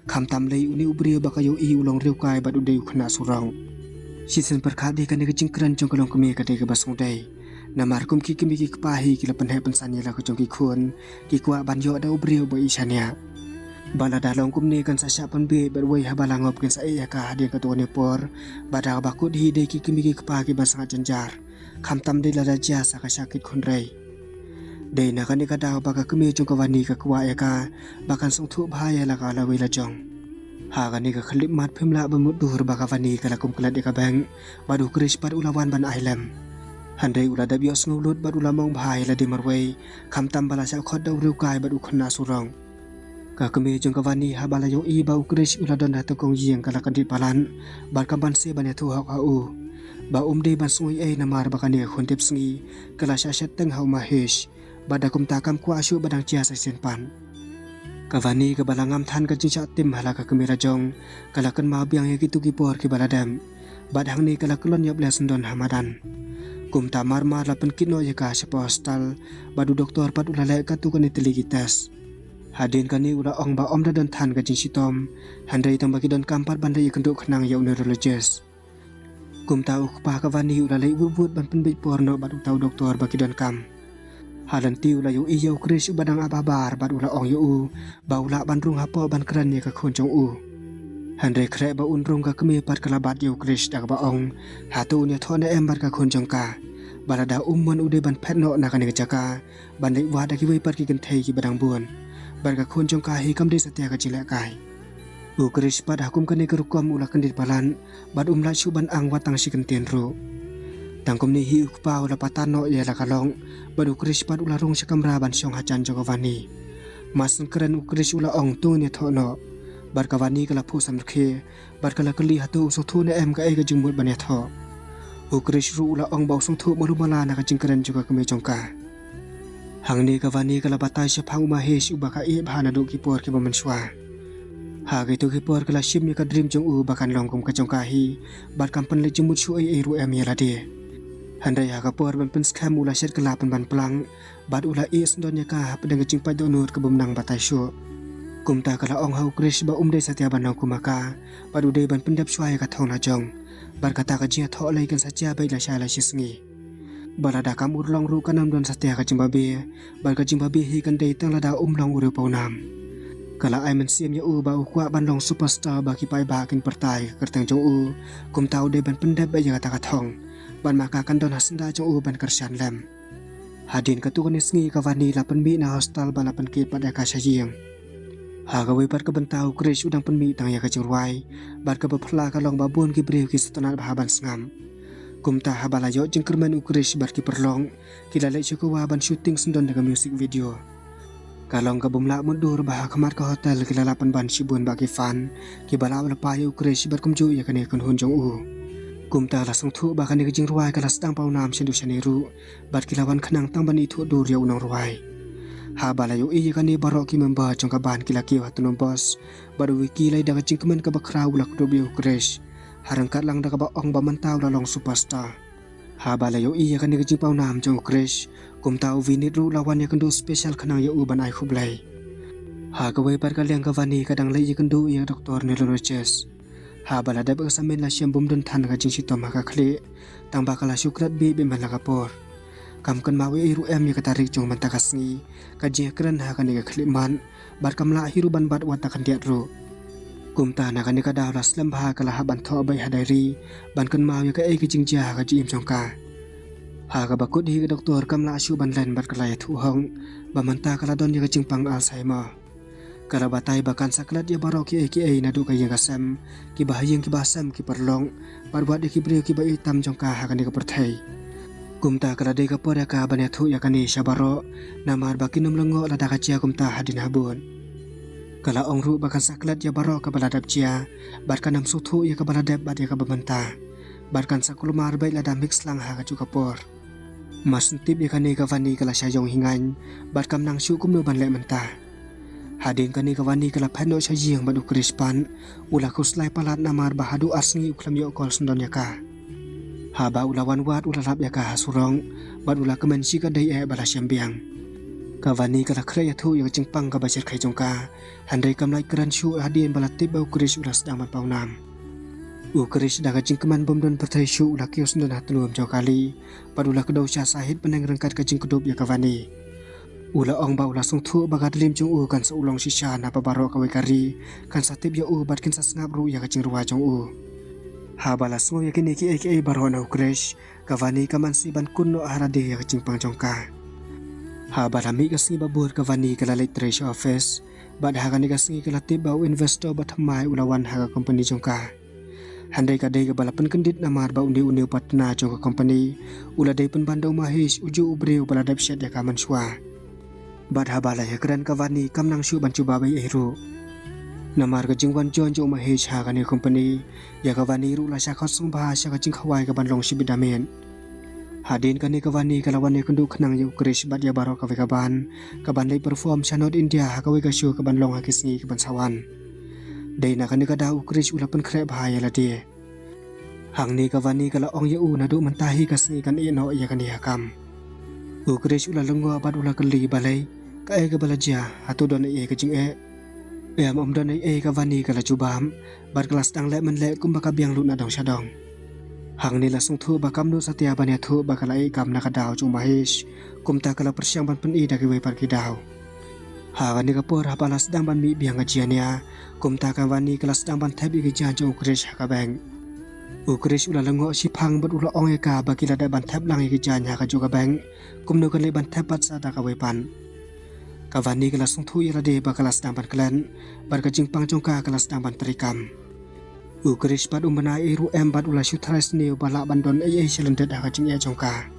Khamtam lei une u briew ba ka ïohi u long riewkai bad u dei u khynnah surok. Shisien pyrkhat hi kane ka jingkren jong ka longkmie ka dei kaba sngewdei. Namar kum ki kmie ki kpa hi ki la pynheh pynsan ïa la ka jong ki khun, ki kwah ban ïoh da u briew ba i shaniah. Ba lada long kumne kan sa shah pynbieit bad wei haba la ngop kin sa ïeh ïa ka hadien katto katne por, bad da kaba kut hi dei ki kmie ki kpa kiban sngap jynjar. Khamtam dei lada jia sa ka shah kit khun rei. Dei na kane ka daw ba ka kmie jong ka Vani ka kwah ïa ka ba kan sngewthuh bha ïa la ka lawei lajong. Ha kane ka khyllipmat phim lah ban mutdur ba ka Vani ka la kum klet ïa ka bank bad u Krish pat u la wan ban ai lem. Hynrei u la dep ïohsngew lut bad u la mong bha ïa lade marwei, khamtam ba la shah khot da u riewkai bad u khynnah surok. Ka kmie jong ka Vani haba la ïohi ba u Krish u la don ha tyngkong ïing ka la kyndit palat bad kam banse ban ïathuh hok ha u ba um dei ban sngew ei ei namar ba kane ka khun tipsngi ka la shah shet teng ha u Mahesh, bad da kumta kam kwah shuh ba dang jia sa shisien pat. Ka Vani kaba la ngam than ka jingshah tim ha la ka kmie lajong, ka la kynmaw biang ïa kito ki por kiba la dep. Bad hangne ka la kyllon ïap leh syndon ha madan. Kumta mar mar la pynkit noh ïa ka shapoh hospital, bad u doktor pat u la leh katto katne tylli ki test. Hadien kane u la ong ba ym da don than ka jingshitom, hynrei tang ba ki donkam pat ban leit ïakynduh khnang ïa u neurologist. Kumta u kpa ka Vani u la leit wut wut ban pynbeit por noh bad uta u doktor ba ki donkam. Ha lynti u la ïohi ïa u Krish uba dang ap habar bad u la ong ïa u ba u lah ban rung hapoh ban kren ïa ka khun jong u. Hynrei khreh ba un rung ka kmie pat ka la bat ïa u Krish da kaba ong, hato un ïathoh ne em bad ka khun jong ka. Ba lada um mon u dei ban phet noh na kane ka jaka ban leit wad da kiwei pat ki kynthei kiba dang bun. Bad ka khun jong ka hi kam dei satia ka jinglehkai. U Krish pat ha kum kane ka rukom u la kyndit palat bad um lah shuh ban ang wat tang shi kyntien ruh. Tang kumne hi u kpa u la patar noh ïa la ka lok bad u Krish pat u la rung sha kamra ban shong hajan jong ka Vani. Mar shu kren u Krish u la ong to ngin ïathoh noh. Bad ka Vani ka la phuh samrkhie bad ka la kylli hato u sngewthuh ne em kaei ka jingmut ban ïathoh. U Krish ruh u la ong ba u sngewthuh malu mala na ka jingkren jong ka kmie jong ka. Hangne ka Vani ka la batai shaphang u Mahesh uba ka ïeh bha naduh ki por kiba mynshuwa. Ha kito ki por ka la shim ïa ka dream jong u ba kan long kum ka jong ka hi, bad kam pynleit jingmut shuh ei ei ruh em ïa lade. Hynrei ha ka por ban pynskhem u la shet kylla pynban plang, bad u la ïeh syndon ïa ka hapdeng ka jingpait dohnud ka bym nang batai shuh. Kumta ka la ong ha u Krish ba um dei satia ban long kum ma ka, bad u dei ban pyndep shuwa ïa ka thong lajong. Bad kata ka jingïathoh lei kan sa jia beit lashai lashisngi. Ba lada kam urlong ruh kan ym don satia ka jingbabe, bad ka jingbabe hi kan dei tang lada um long u riewpawnam. Ka la ai mynsiem ïa u ba u kwah ban long superstar ba ki paidbah kin pyrta ïa ka kyrteng jong u, kumta u dei ban pyndep beit ïa kata ka thong. Bad ma ka kan don ha syndah jong u ban kyrshan lem. Hadien katto katne sngi ka Vani la pynmih na hostel bad la pynkit pat ïa ka sha ïing. Ha kawei pat ka bynta u Krish u dang pynmih tang ïa ka jingrwai, bad kaba phylla ka long ba bun ki briew ki sngewtynnat bha ban sngap. Kumta haba la ïoh jingkyrmen u Krish bad ki paralok, ki la leit sha Goa ban shooting syndon da ka music video. Ka long ka bym lah mutdur ba ha khmat ka hotel ki la lap pynban shibun bad ki fan, kiba la ap lypa ïa u Krish bad kumjuh ïa kane ka kynhun jong u. Kumta la sngewthuh ba kane ka jingrwai ka la sdang pawnam shano shano ruh, bad ki la wan khnang tang ban ithuh dur ïa u nongrwai. Haba la ïohi ïa kane baroh ki member jong ka band ki la kiew ha tnum bos, bad u Vicky lei da ka jingkmen kaba khraw u la kdup ïa u Krish. Ha ryngkat lang da kaba ong ba mynta u la long superstar. Haba la ïohi ïa kane ka jingpawnam jong u Krish, kumta u Vinit ruh la wan ïakynduh special khnang ïa u ban ai khublei. Ha kawei pat ka liang ka Vani ka dang leit ïakynduh ïa ka doktor neurologist. Haba la dep examine la shem bym don than ka jingshitom ha ka khlieh, tang ba ka la shu klet bieit bieit man la ka por. Kam kynmaw ei ei ruh em ïa ka tarik jong mynta ka sngi, ka jingkren ha kane ka khyllipmat, bad kam lah hi ruh ban bat wat da khyndiat ruh. Kumta na kane ka daw la slem bha ka la hap ban thoh beit ha diary, ban kynmaw ïa kaei ka jingjia ha ka jingim jong ka. Ha kaba kut hi ka doktor kam lah shuh ban len bad ka la ïathuh hok, ba mynta ka la don ïa ka jingpang Alzheimer. Ka la batai ba kan sa klet ïa baroh kiei kiei naduh ka ïing ka sem, kiba ha ïing kiba ha sem ki paralok, bad wat ïa ki briew kiba ïeit tam jong ka ha kane ka pyrthei. Kumta ka la dei ka por ïa ka ban ïathuh ïa kane sha baroh, namar ba kin ym lyngngoh lada ka jia kumta hadien habud. Ka la ong ruh ba kan sa klet ïa baroh kaba la dep jia, bad kan ym sngewthuh ïa kaba la dep bad ïa kaba mynta. Bad kan sa kulmar beit lada mih slang ha kajuh ka por. Mar shu tip ïa kane ka Vani ka la shah ïong hi ngaiñ, bad kam nang shuh kumno ban leh mynta. Hadien kane ka Vani ka la phet noh sha ïing bad u Krish pat u la khuslai palat namar ba haduh ar sngi u khlem ïoh call sngewdon ïa ka. Haba u la wan wad u la lap ïa ka ha surok bad u la kmen shi ka dei eh ba la shem biang. Ka Vani ka la khreh ïathuh ïa ka jingpang kaba shyrkhei jong ka, hynrei kam lait kren shuh hadien ba la tip ba u Krish u la sdang ban pawnam. U Krish da ka jingkmen bym don pyrthei shuh u la kiew sngewdon ha tnum jong ka kali bad u la kdew sha sahit bneng ryngkat ka jingkdup ïa ka Vani. U la ong ba u la sngewthuh ba ka dlim jong u kan sa u long shisha naba baroh kawei ka ri kan sa tip ïa u bad kin sa sngap ruh ïa ka jingrwai jong u. Haba la sngew ïa kine kiei kiei baroh na u Krish, ka Vani ka man shi ban kun noh ha lade ïa ka jingpang jong ka. Haba la mih ka sngi ba bud ka Vani ka la leit trei sha office bad ha kane ka sngi ka la tip ba u investor ba thymmai u la wan ha ka company jong ka. Hynrei ka dei kaba la pynkyndit namar ba une une u partner jong ka company u la dei pynban da u Mahesh, u juh u briew ba la dep shet ïa ka mynshuwa. Bad haba la ïakren ka Vani kam nang shuh ban jubab ei ei ruh. Namar ka jingwan join jong u Mahesh ha kane ka company, ïa ka Vani ruh la shah khot sngewbha sha ka jingkhawai kaban long shibit da miet. Hadien kane ka Vani ka la wan ïakynduh khnang ïa u Krish bad ïa baroh kawei ka band kaban leit perform sha North India ha kawei ka show kaban long ha ki sngi kiban sa wan. Dei na kane ka daw u Krish u la pynkhreh bha ïa lade. Hangne ka Vani ka la ong ïa u naduh mynta hi ka sngi kan ïeh noh ïa kane ka kam. U Krish u la lyngngoh bad u la kylli, balei, kaei kaba la jia, hato don ei ei ka jingeh? Em, ym don ei ei, ka Vani ka la jubab bad ka la sdang leh mynleh kumba ka biang lut na dong sha dong. Hangne la sngewthuh ba kam nud satia ban ïathuh ba ka la ïeh kam na ka daw jong u Mahesh, kumta ka la pyrshang ban pyni da kiwei pat ki daw. Ha kane ka por haba la sdang ban mih biang ka jingïa, kumta ka Vani ka la sdang ban thep ïa ki jaiñ jong u Krish ha ka bank. U Krish u la lyngngoh shiphang bad u la ong ïa ka ba ki la dep ban thep lang ïa ki jaiñ ha kajuh ka bank, kumno kan leh ban thep pat sa da kawei pat. Ka Vani ka la sngewthuh ïa lade ba ka la sdang ban klet bad ka jingpang jong ka ka la sdang ban treikam. U Krish pat um bna ei ruh em bad u la shu tharai sniew ba lah ban don ei ei shalyndet ha ka jingeh jong ka.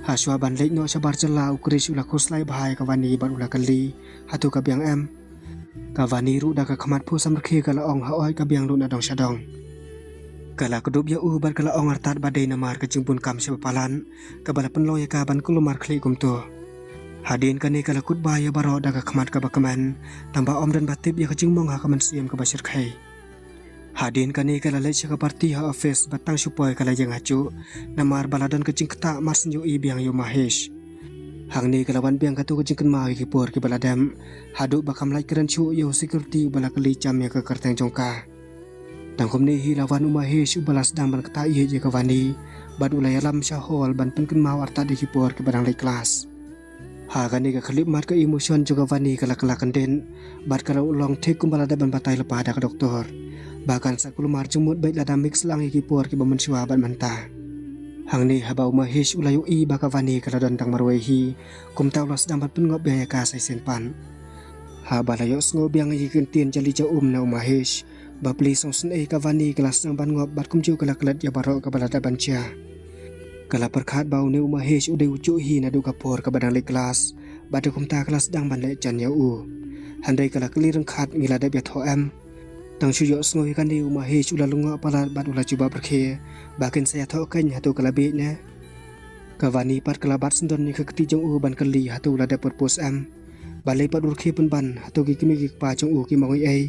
Hashwa ban leit noh shabar jylla u Krish u la khuslai bha ïa ka Vani bad u la kylli, hato ka biang em? Ka Vani ruh da ka khmat phuh samrkhie ka la ong, haoid, ka biang lut na dong sha dong. Ka la kdup ïa u bad ka la ong artat ba dei namar ka jingbun kam shaba palat kaba la pynlong ïa ka ban kulmar khlieh kumto. Hadien kane ka la kut bha ïa baroh da ka khmat kaba kmen, tangba ym don ba tip ïa ka jingmong ha ka mynsiem kaba shyrkhei. Hadien kane ka la leit sha ka party ha office bad tang shu poi ka la ïeng hajuh namar ba la don ka jingktah mar shu ïohi biang ïa u Mahesh. Hangne ka la wan biang kato ka jingkynmaw ïa ki por kiba la dep, haduh ba kam lait kren shuh ïa u security uba la kylli jam ïa ka kyrteng jong ka. Tang kumne hi la wan u Mahesh uba la sdang ban ktah ïeit ïa ka Vani bad u la ïalam sha hall ban pynkynmaw artat ïa ki por kiba dang leit klas. Ha kane ka khyllipmat ka emotion jong ka Vani ka la kylla kyndit bad ka la long thik kumba la dep ban batai lypa da ka doktor ba kan sa kulmar jingmut beit lada mix lang ïa ki por kiba mynshuwa bad mynta. Hangne haba u Mahesh u la ïohi ba ka Vani ka la don tang marwei hi, kumta u la sdang ban pynngop biang ïa ka sa shisien pat. Haba la ïohsngew biang ïa ki kyntien jali ja um na u Mahesh, bapli sngewsynei ka Vani ka la sdang ban ngop bad kumjuh ka la klet ïa baroh kaba la dep ban jia. Ka la pyrkhat ba une u Mahesh u dei u juh hi naduh ka por kaba dang leit klas bad kumta ka la sdang ban leh jan ïa u. Hynrei ka la kylli ryngkhat, ngi la dep ïathoh em? Tang shu ïohsngew ïa kane u Mahesh u la lyngngoh palat bad u la jubab rkhie ba kin sa ïathoh keiñ, hato ka la bieit ne? Ka Vani pat ka la bat sngewdon ïa ka kti jong u ban kylli hato u la dep propose em. Balei pat u rkhie pynban, hato ki kmie ki kpa jong u ki mong ei ei?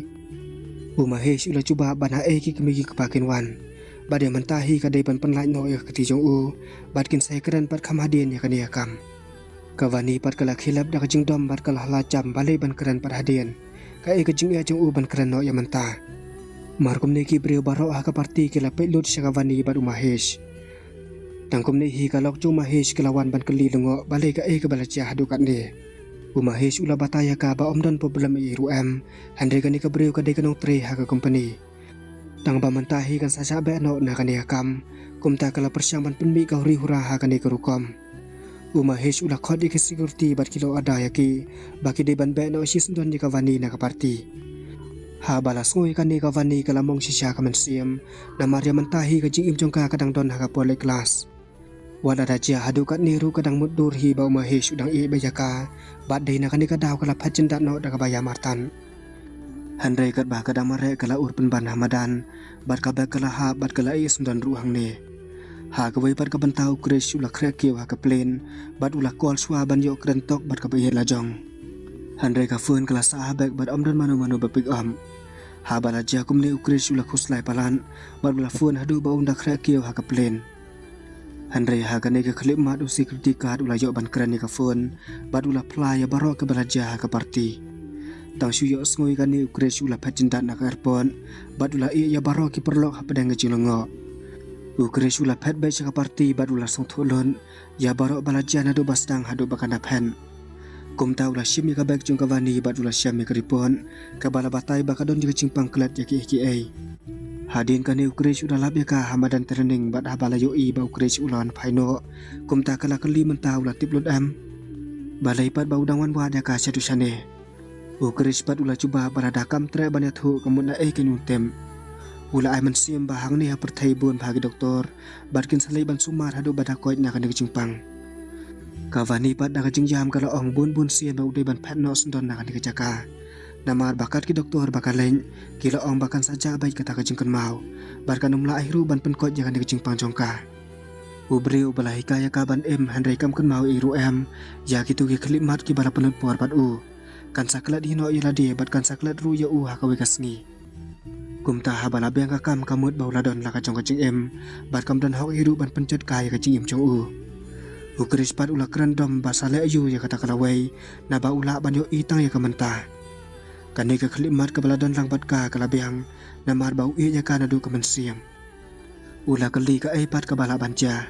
U Mahesh u la jubab ba haei ki kmie ki kpa kin wan. Bad ïa mynta hi ka dei ban pynlait noh ïa ka kti jong u bad kin sa ïakren pat kham hadien ïa kane ka kam. Ka Vani pat ka la khie lep da ka jingdom bad ka la hala jam balei ban kren pat hadien. Kaei ka jingeh jong u ban kren noh ïa mynta? Mar kumne ki briew baroh ha ka party ki la peit lut sha ka Vani bad u Mahesh. Tang kumne hi ka lok jong u Mahesh ka la wan ban kylli lyngngoh balei kaei kaba la jia haduh katne. U Mahesh u la batai ïa ka ba ym don problem ei ei ruh em, hynrei kane ka briew ka dei ka nongtrei ha ka company. Tang ba mynta hi kan sa shah beh noh na kane ka kam, kumta ka la pyrshang ban pynmih ka huri hura ha kane ka rukom. U Mahesh u la khot ïa ki security bad ki la order ïa ki ba ki dei ban beh noh shisien don ïa ka Vani na ka party. Haba la sngew ïa kane ka Vani ka la mong shisha ka mynsiem, namar ïa mynta hi ka jingim jong ka ka dang don ha ka por leit klas. Wat lada jia haduh katne ruh ka dang mutdur hi ba u Mahesh u dang ïeit bha ïa ka, bad dei na kane ka daw ka la phet jyndat noh da kaba ïam artat. Hynrei katba ka dang mareh ka la ur pynban ha madan bad ka bag ka la hap bad ka la ïeh sngewdon ruh hangne. Ha kawei pat ka bynta u Krish u la khreh kiew ha ka plane bad u la call shuwa ban ïoh kren tok bad kaba ïeit la jong. Hynrei ka phone ka la sah ha bag bad ym don mano mano ba pick up. Haba la jia kumne u Krish u la khuslai palat bad u la phone haduh ba un da khreh kiew ha ka plane. Hynrei ha kane ka khyllipmat u security guard u la ïoh ban kren ïa ka phone bad u la phla ïa baroh kaba la jia ha ka party. Tang shu ïohsngew ïa kane u Krish u la phet jyndat na ka airport bad u la ïeh ïa baroh ki paralok hapdeng ka jinglyngngoh. U Krish u la phet beit sha ka party bad u la sngewthuh lut ïa baroh ba la jia naduh ba sdang haduh ba kan da phet. Kumta u la shim ïa ka bag jong ka Vani bad u la shim ïa ka report kaba la batai ba ka don ïa ka jingpang klet ïa kiei kiei. Hadien kane u Krish u la lap ïa ka ha madan training bad haba la ïohi ba u Krish u la wan phai noh, kumta ka la kylli mynta u la tip lut em. Balei pat ba u dang wan wad ïa ka shaduh shane. U Krish pat u la jubab ba lada kam treh ban ïathuh ka mut naei kein un tip. U la ai mynsiem ba hangne ha pyrthei bun bha ki doktor bad kin sa leit ban sumar haduh ba da koit na kane ka jingpang. Ka Vani pat da ka jingïam ka la ong bun bun sien ba u dei ban phet noh syndon na kane ka jaka. Namar ba kat ki doktor ba ka leit ki la ong ba kan sa jah beit kata ka jingkynmaw bad kan ym lah hi ruh ban pynkoit ïa kane ka jingpang jong ka. U briew ba la hikai ïa ka ban im hynrei kam kynmaw ei ruh em ïa kito ki khyllipmat kiba la pynlut por bad u. Kan sa klet hi noh ïa lade bad kan sa klet ruh ïa u ha kawei ka sngi. Kumta haba la biang ka kam ka mut ba u la don la ka jong ka jingim bad kam don hok hi ruh ban pynjot kai ïa ka jingim jong u. U Krish pat u la kren dom ba sa leh aïu ïa kata ka lawei naba u lah ban ïohi tang ïa ka mynta. Kane ka khyllipmat kaba la don lang bad ka ka la biang namar ba u ïeit ïa ka naduh ka mynsiem. U la kylli kaei pat kaba lah ban jia.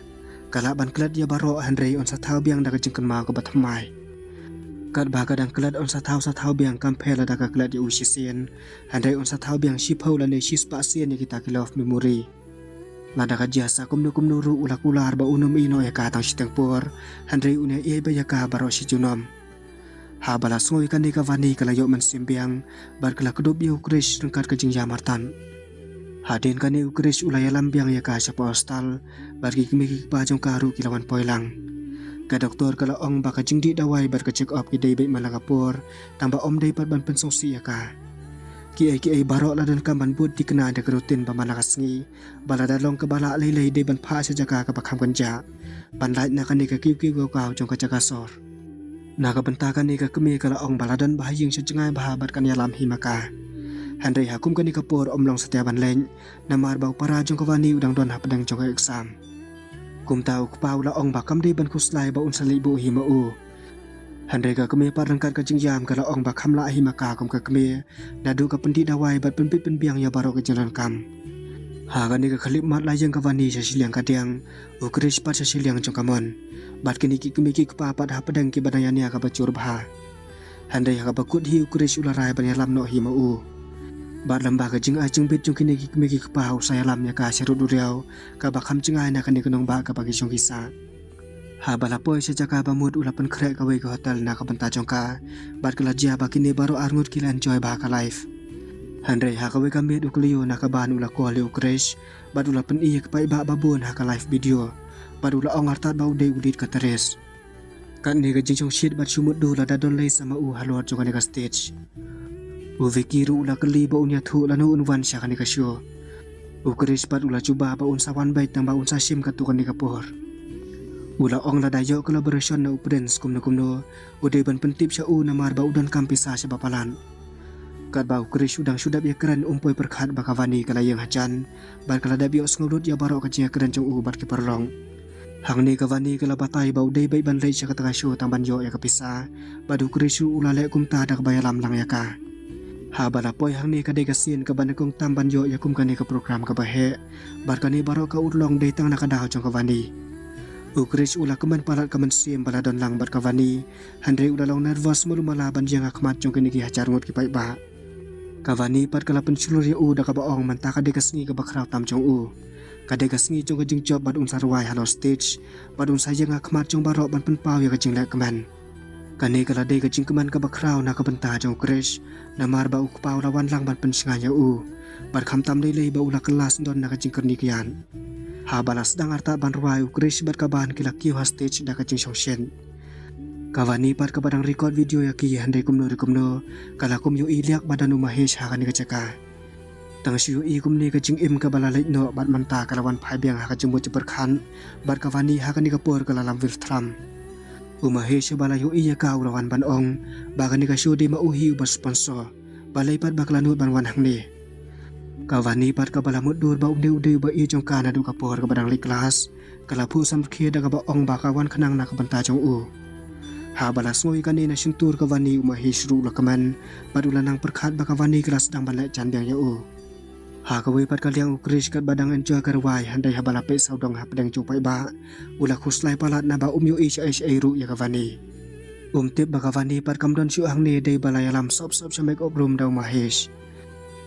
Ka lah ban klet ïa baroh hynrei un sa thaw biang da ka jingkynmaw kaba thymmai. Katba ka dang klet un sa thaw sa thaw biang kam pher lada ka klet ïa u shisien. Hynrei un sa thaw biang shiphew lane shispah sien ïa kita ki love memory. Lada ka jia sa kumno kumno ruh u la kular ba un ym ïeh noh ïa ka tang shiteng por. Hynrei un ïaieit beit ïa ka baroh shi junom. Haba la sngew ïa kane ka Vani ka la ïoh mynsiem biang bad ka la kdup ïa u Krish ryngkat ka jingïam artat. Hadien kane u Krish u la ïalam biang ïa ka sha hostel bad ki kmie ki kpa jong ka ruh ki la wan poi lang. Ka doktor ka la ong ba ka jingdih dawai bad ka check up ki dei beit man la ka por tang ba ym dei pat ban pynsngewsih ïa ka. Kiei kiei baroh la donkam ban bud thikna da ka routine ba man la ka sngi. Ba lada long kaba lah lei lei dei ban phah sha jaka kaba kham kynjah ban lait na kane ka kiew kiew kaw kaw jong ka jaka sor. Na ka bynta kane ka kmie ka la ong ba la don bha ha ïing sha jngai bha bad kan ïalam hi ma ka. Hynrei ha kum kane ka por ym long satia ban leit namar ba u para jong ka Vani u dang don hapdeng jong ka exam. Kumta u kpa u la ong ba kam dei ban khuslai ba un sa leit buh hi ma u. Hynrei ka kmie pat ryngkat ka jingïam ka la ong ba kham lah hi ma ka kum ka kmie naduh ka pyndih dawai bad pynbit pynbiang ïa baroh ka jingdonkam. Ha kane ka khyllipmat la ïeng ka Vani sha shiliang ka diang, u Krish pat sha shiliang jong ka mon. Bad kine ki kmie ki kpa pat hapdeng kiba dang ïania kaba jur bha. Hynrei ha kaba kut hi u Krish u la rai ban ïalam noh hi ma u. Bad lem bad ka jingai jingbit jong kine ki kmie ki kpa u sa ïalam ïa ka sha rud duriaw kaba kham jngai na kane ka nongbah kaba ki shong ki sah. Haba la poi sha jaka ba mut u la pynkhreh kawei ka hotel na ka bynta jong ka bad ka la jia ba kine baroh arngut ki la enjoy bha ka life. Hynrei ha kawei ka miet u Cleo na ka ban u la call ïa u Krish bad u la pyni ïa ka paidbah ba bun ha ka live video bad u la ong artat ba u dei u lead ka Therese. Katne ka jingshongshit bad shu mutdur lada don lei sa ma u halor jong kane ka stage. U Vicky ruh u la kylli ba un ïathuh lano un wan sha kane ka show. U Krish pat u la jubab ba un sa wan beit tang ba un sa shim katto katne ka por. U la ong lada ïoh collaboration na u Prince kumno kumno u dei ban pyntip sha u namar ba u donkam pisa sha ba palat. Katba u Krish u dang shu dep ïakren um poi pyrkhat ba ka Vani ka la ïeng hajan bad ka la dep ïohsngew lut ïa baroh ka jingïakren jong u bad ki paralok. Hangne ka Vani ka la batai ba u dei beit ban leit sha kata ka show tang ban ïoh ïa ka pisa bad u Krish ruh u la leh kumta da kaba ïalam lang ïa ka. Haba la poi hangne ka dei ka sien kaba nyngkong tam ban ïoh ïa kum kane ka program kaba heh bad kane baroh ka urlong dei tang na ka daw jong ka Vani. U Krish u la kmen palat ka mynsiem ba la don lang bad ka Vani. Hynrei u la long nervous malu mala ban ïeng ha khmat jong kine ki hajar ngut ki paidbah. Ka Vani pat ka la pynshlur ïa u da kaba ong mynta ka dei ka sngi kaba khraw tam jong u. Ka dei ka sngi jong ka jingjop bad un sa rwai halor stage bad un sa ïeng ha khmat jong baroh ban pynpaw ïa ka jingleh kmen. Kane ka la dei ka jingkmen kaba khraw na ka bynta jong u Krish namar ba u kpa u la wan lang ban pynshngaiñ ïa u bad khamtam lei lei ba u la kylla syndon na ka jingkyrni kyiad. Haba la sdang artat ban rwai u Krish bad ka ban ki la kiew ha stage da ka jingshongshit. Ka Vani pat kaba dang record video ïa ki hynrei kumno re kumno ka la kum ïohi liak ba don u Mahesh ha kane ka jaka. Tang shu ïohi kumne ka jingim kaba la leit noh bad mynta ka la wan phai biang ha ka jingmut jingpyrkhat bad ka Vani ha kane ka por ka la lam wir thram. U Mahesh ba la ïohi ïa ka u la wan ban ong ba kane ka show dei ma u hi uba sponsor. Balei pat ba ka la nud ban wan hangne? Ka Vani pat kaba la mutdur ba une u dei uba ïeit jong ka naduh ka por kaba dang leit klas, ka la phuh samrkhie da kaba ong ba ka wan khnang na ka bynta jong u. Haba la sngew ïa kane na shyntur ka Vani, u Mahesh ruh u la kmen bad u la nang pyrkhat ba ka Vani ka la sdang ban leh jan biang ïa u. Ha kawei pat ka liang u Krish katba dang enjoy ka rwai, hynrei haba la peit sawdong hapdeng jong u paidbah, u la khuslai palat naba um ïohi shaei shaei ruh ïa ka Vani. Um tip ba ka Vani pat kam don shuh hangne, dei ba la ïalam sop sop sha makeup room da u Mahesh.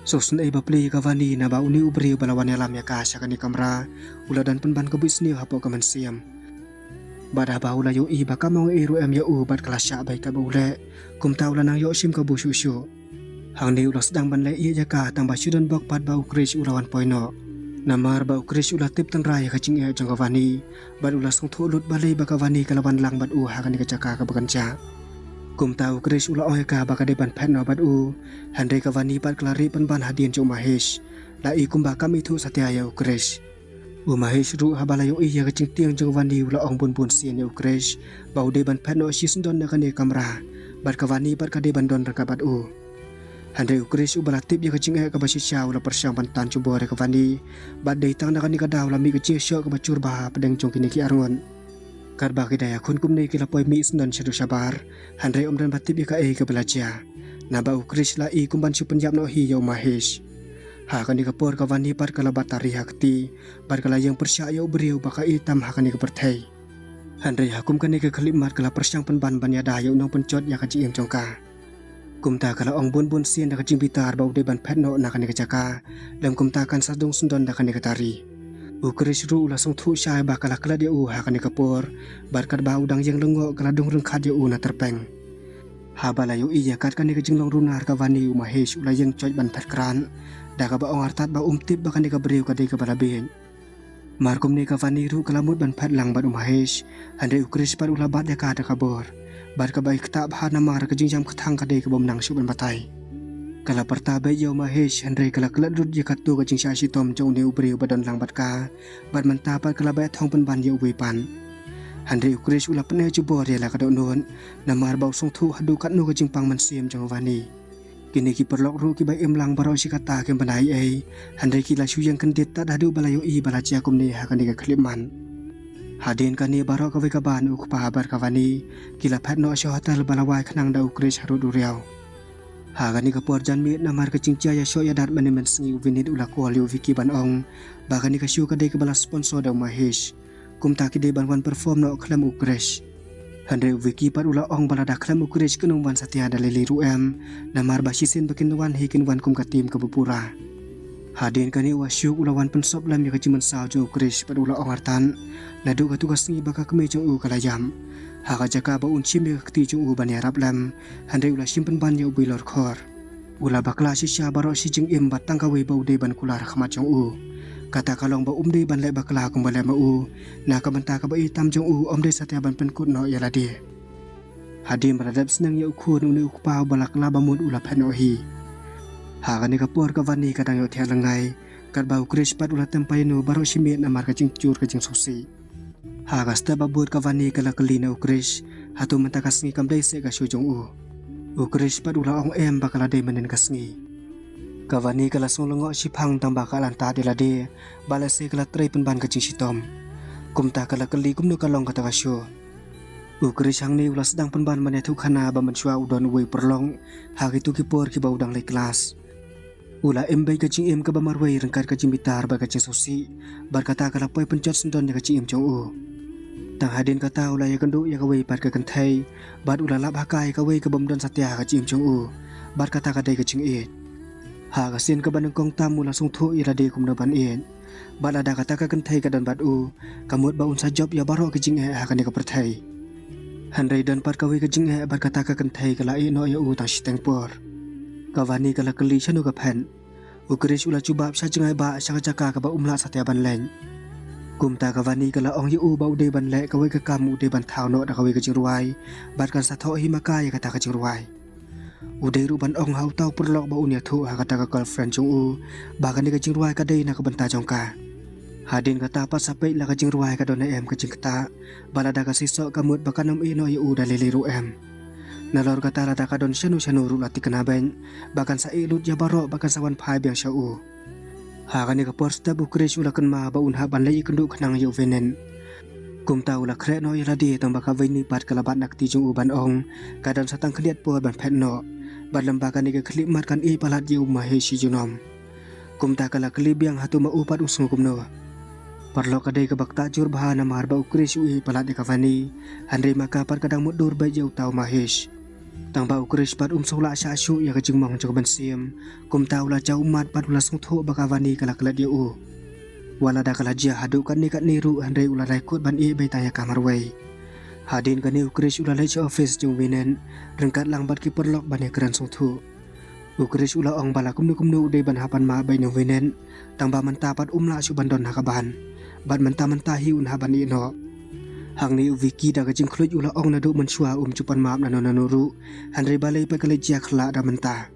Sngewsynei bapli ïa ka Vani naba une u briew ba la wan ïalam ïa ka sha kane ka kamra u la don pynban ka buit sniew hapoh ka mynsiem. Bad haba u la ïohi ba kam ong ei ruh em ïa u bad ka la shah beit kaba u leh, kumta u la nang ïoh shim kabu shuh shuh. Hangne u la sdang ban leh ïeit ïa ka tang ba shu don bok pat ba u Krish u la wan poi noh. Namar ba u Krish u la tip tynrai ïa ka jingeh jong ka Vani bad u la sngewthuh lut balei ba ka Vani ka la wan lang bad u ha kane ka jaka kaba kynjah. Kumta u Krish u la ong ïa ka ba ka dei ban phet noh bad u, hynrei ka Vani pat ka la rieh pynban hadien jong u Mahesh. La i kumba kam ithuh satia ïa u Krish. U Mahesh ruh haba la ïohi ïa ka jingtieng jong ka Vani u la ong bun bun sien ïa u Krish ba u dei ban phet noh shisyndon na kane ka kamra bad ka Vani pat ka dei ban don ryngkat bad u. Hynrei u Krish uba la tip ïa ka jingeh kaba shisha u la pyrshang ban tan jubor ïa ka Vani bad dei tang na kane ka daw la mih ka jingshoh kaba jur bha hapdeng jong kine ki arngut. Katba ki da ïakhun kumne ki la poi mih syndon shaduh shabar, hynrei ym don ba tip ïa kaei kaba la jia. Naba u Krish la i kumban shu pynïap noh hi ïa u Mahesh. Ha kane ka por ka Vani pat ka la bat tari ha kti bad ka la ïeng pyrshah ïa u briew ba ka i tam ha kane ka pyrthei. Hynrei ha kum kane ka khyllipmat ka la pyrshang pynban ban ïada ïa u nongpynjot ïa ka jingim jong ka. Kumta ka la ong bun bun sien da ka jingbitar ba u dei ban phet noh na kane ka jaka, lem kumta kan sa dung syndon da kane ka tari. U Krish ruh u la sngewthuh shai ba ka la klet ïa u ha kane ka por bad katba u dang ïeng lyngngoh ka la dung ryngkhat ïa u na tyrpeng. Haba la ïohi ïa kat kane ka jinglong runar ka Vani, u Mahesh u la ïeng joit ban phet krad da kaba ong artat ba um tip ba kane ka briew ka dei kaba la bieit. Mar kumne ka Vani ruh ka la mut ban phet lang bad u Mahesh, hynrei u Krish pat u la bat ïa ka da ka bor bad kaba i ktah bha namar ka jingïam kthang ka dei kaba ym nang shuh ban batai. Ka la pyrta beit ïa u Mahesh hynrei ka la klet lut ïa katto ka jingshah shitom jong une u briew ba don lang bad ka bad mynta pat ka la beh thong pynban ïa uwei pat. Hynrei u Krish u la pyneh jubor ïa la ka dohnud namar ba u sngewthuh haduh katno ka jingpang mynsiem jong ka Vani. Kine ki paralok ruh kiba im lang baroh shi katta kim bna ei ei, hynrei ki la shu ïeng kyndit tad haduh ba la ïohi ba la jia kumne ha kane ka khyllipmat. Hadien kane baroh kawei ka bun, u kpa bad ka Vani ki la phet noh sha hotel ba la wai khnang da u Krish harud duriaw. Ha kane ka por janmiet namar ka jingjia ïashoh ïadat mynne mynsngi, u Vinit u la call ïa u Vicky ban ong ba kane ka show ka dei kaba la sponsor da u Mahesh. Kumta ki dei ban wan perform noh khlem u Krish. Hynrei u Vicky pat u la ong ba lada khlem u Krish kin ym wan satia da lei lei ruh em, namar ba shisien ba kin wan hi kin wan kum ka team kaba pura. Hadien kane u Ashok u la wan pynsop lem ïa ka jingmynsaw jong u Krish bad u la ong artat, naduh katto ka sngi ba ka kmie jong u ka la ïap, ha ka jaka ba un shim ïa ka kti jong u ban ïarap lem, hynrei u la shim pynban ïa u bilor khor. U la bakla shisha baroh shi jingim bad tang kawei ba u dei ban kular ha khmat jong u. Kata ka long ba um dei ban leh bakla kumba leh ma u, na ka bynta kaba i tam jong u, um dei satia ban pynkut noh ïa lade. Hadien ba la dep sneng ïa u khun, une u kpa uba la kylla bamut u la phet noh hi. Ha kane ka por ka Vani ka dang ïohthiah lyngngai, katba u Krish pat u la tem paino baroh shi miet namar ka jingjur ka jingsngewsih. Ha ka step ba bud ka Vani ka la kylli na u Krish, hato mynta ka sngi kam dei seh ka show jong u? U Krish pat u la ong em ba ka la dei mynnin ka sngi. Ka Vani ka la sngew lyngngoh shiphang tang ba ka la antad ïa lade, ba lehse ka la trei pynban ka jingshitom. Kumta ka la kylli kumno ka long kata ka show. U Krish hangne u la sdang pynban ban ïathuh khana ba mynshuwa u don uwei u paralok ha kito ki por kiba u dang leit klas. U la im beit ka jingim kaba marwei ryngkat ka jingbitar bad ka jingsngewsih, bad kata ka la poi pynjot syndon ïa ka jingim jong u. Tang hadien kata u la ïakynduh ïa kawei pat ka kynthei, bad u la lap ha ka ïa kawei kaba ym don satia ha ka jingim jong u, bad kata ka dei ka jingïeit. Ha ka sien kaba nyngkong tam u la sngewthuh ïa lade kumno ban ïeit. Bad lada kata ka kynthei ka don bad u, ka mut ba un sa jop ïa baroh ki jingeh ha kane ka pyrthei. Hynrei don pat kawei ka jingeh bad kata ka kynthei ka la ïeh noh ïa u tang shiteng por. Ka Vani ka la kylli shano ka phet. U Krish u la jubab sha jngai ba sha ka jaka kaba um lah satia ban leit. Kumta ka Vani ka la ong ïa u ba u dei ban leh kawei ka kam, u dei ban thaw noh da kawei ka jingrwai, bad kan sa thoh hi ma ka ïa kata ka jingrwai. U dei ruh ban ong ha uta u paralok ba un ïathuh ha kata ka girlfriend jong u ba kane ka jingrwai ka dei na ka bynta jong ka. Hadien kata pat sa peit la ka jingrwai ka don ne em ka jingktah, ba lada ka seisoh ka mut ba kan ym ïeh noh ïa u da lei lei ruh em. Nalor kata lada ka don shano shano ruh la thikna beit ba kan sa ïeh lut ïa baroh ba kan sa wan phai biang sha u. Ha kane ka por step u Krish u la kynmaw ba un hap ban leit ïakynduh khnang ïa u Vinit. Kumta u la khreh noh ïa lade tang ba ka Vani pat ka la bat na kti jong u ban ong ka don sa tang khyndiat por ban phet noh. Bad lem ba kane ka khlieh mat kan ïeh palat ïa u Mahesh shi junom. Kumta ka la kylli biang hato ma u pat u sngew kumno. Paralok ka dei kaba ktah jur bha namar ba u Krish u ïeh palat ïa ka Vani, hynrei ma ka pat ka dang mutdur beit ïa uta u Mahesh. Tang ba u Krish pat um sngew lah shah shuh ïa ka jingmong jong ka mynsiem, kumta u la jaw ummat bad u la sngewthuh ba ka Vani ka la klet ïa u. Wat lada ka la jia haduh katne katne ruh hynrei u la dei kut ban ïeh beit tang ïa ka marwei. Hadien kane u Krish u la leit sha office jong u Vinit, ryngkat lang bad ki paralok ban ïakren sngewthuh. U Krish u la ong ba la kumno kumno u dei ban hap ban map beit na u Vinit, tang ba mynta pat um lah shuh ban don ha ka ban. Bad mynta mynta hi un hap ban ïeh noh. Hangne u Vicky da ka jingkhluit u la ong naduh mynshuwa um ju pan map nano nano ruh, hynrei balei pat ka leit jia khlak da mynta.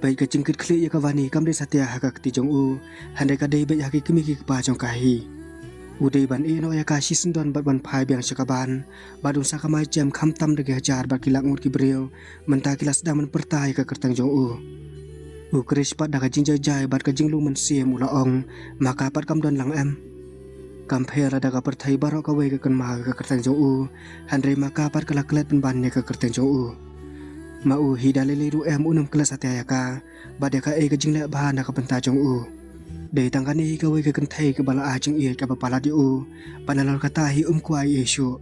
Beit ka jingkitkhlieh ïa ka Vani kam dei satia ha ka kti jong u, hynrei ka dei beit ha ki kmie ki kpa jong ka hi. U dei ban ïeh noh ïa ka shisyndon bad ban phai biang sha ka ban, bad un sa kamai jem khamtam da ki hajar bad ki lak ngut ki briew, mynta ki la sdang ban pyrta ïa ka kyrteng jong u. U Krish pat da ka jingjai jai bad ka jinglung mynsiem u la ong, ma ka pat kam don lang em. Kam pher lada ka pyrthei baroh kawei ka kynmaw ïa ka kyrteng jong u, hynrei ma ka pat ka la klet pynban ïa ka kyrteng jong u. Ma u hi da lei lei ruh em un ym klet satia ïa ka, bad ïa kaei ka jingleh bha na ka bynta jong u. Dei tang kane hi kawei ka kynthei kaba la ai jingïeit kaba palat ïa u, bad nalor kata hi um kwah ei ei shuh.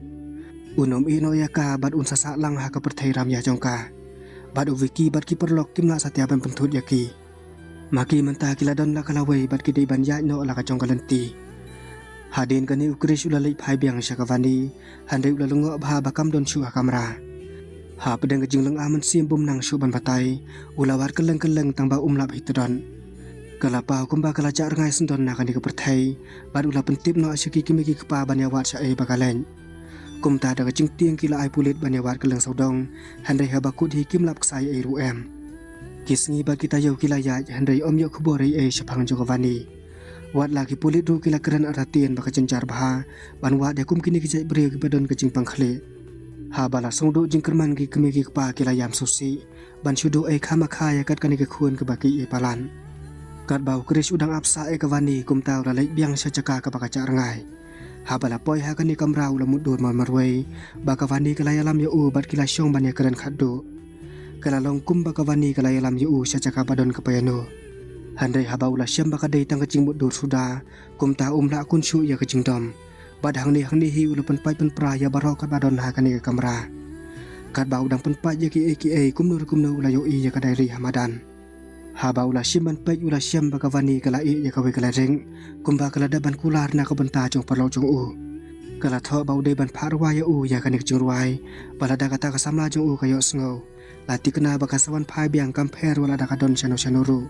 Un ym ïeh noh ïa ka bad un sa sah lang ha ka pyrthei ramïa jong ka. Bad u Vicky bad ki paralok kim lah satia ban pynthut ïa ki. Ma ki mynta ki la don la ka lawei bad ki dei ban ïaid noh la ka jong ka lynti. Hadien kane u Krish u la leit phai biang sha ka Vani, hynrei u la lyngngoh bha ba kam don shuh ha kamra. Hapdeng ka jinglynga mynsiem bym nang shuh ban batai, u la wad kylleng kylleng tang ba um lap hi tdon. Ka la paw kumba ka la jah rngai syndon na kane ka pyrthei, bad u la pyntip noh sha ki kmie ki kpa ban ïawad shaei ba ka leit. Kumta da ka jingtieng ki la ai pulit ban ïawad kylleng sawdong, hynrei haba kut hi kim lap ksai ei ruh em. Ki sngi bad ki taïew ki la ïaid, hynrei ym ïoh khubor ei ei shaphang jong ka Vani. Wat la ki pulit ruh ki la kren artatien ba ka jynjar bha ban wad ïa kum kine ki jait briew kiba don ka jingpang khlieh. Haba la sngewduh jingkyrmen ki kmie ki kpa ki la ïam sngewsih ban shu duh ei khamakha ïa kat kane ka khun kaba ki ïeh palat. Katba u Krish u dang ap sah ïa ka Vani kumta u la leit biang sha jaka kaba ka jah rngai. Haba la poi ha kane ka kamra u la mutdur marwei ba ka Vani ka la ïalam ïa u bad ki la shong ban ïakren khatduh. Ka la long kumba ka Vani ka la ïalam ïa u sha jaka ba don ka piano. Hynrei haba u la shem ba ka dei tang ka jingmutdur suda, kumta um lah kun shuh ïa ka jingdom. Bad hangne hangne hi u la pynpait pynpra ïa baroh katba don ha kane ka kamra. Katba u dang pynpait ïa kiei kiei kumno re kumno u la ïohi ïa ka diary ha madan. Haba u la shim ban peit u la shem ba ka Vani ka la ïeh ïa kawei ka lyric, kumba ka la dep ban kular na ka bynta jong paralok jong u. Ka la thoh ba u dei ban phah rwai ïa u ïa kane ka jingrwai, ba lada kata ka samla jong u ka ïohsngew, la thikna ba ka sa wan phai biang kam pher wat lada ka don shano shano ruh.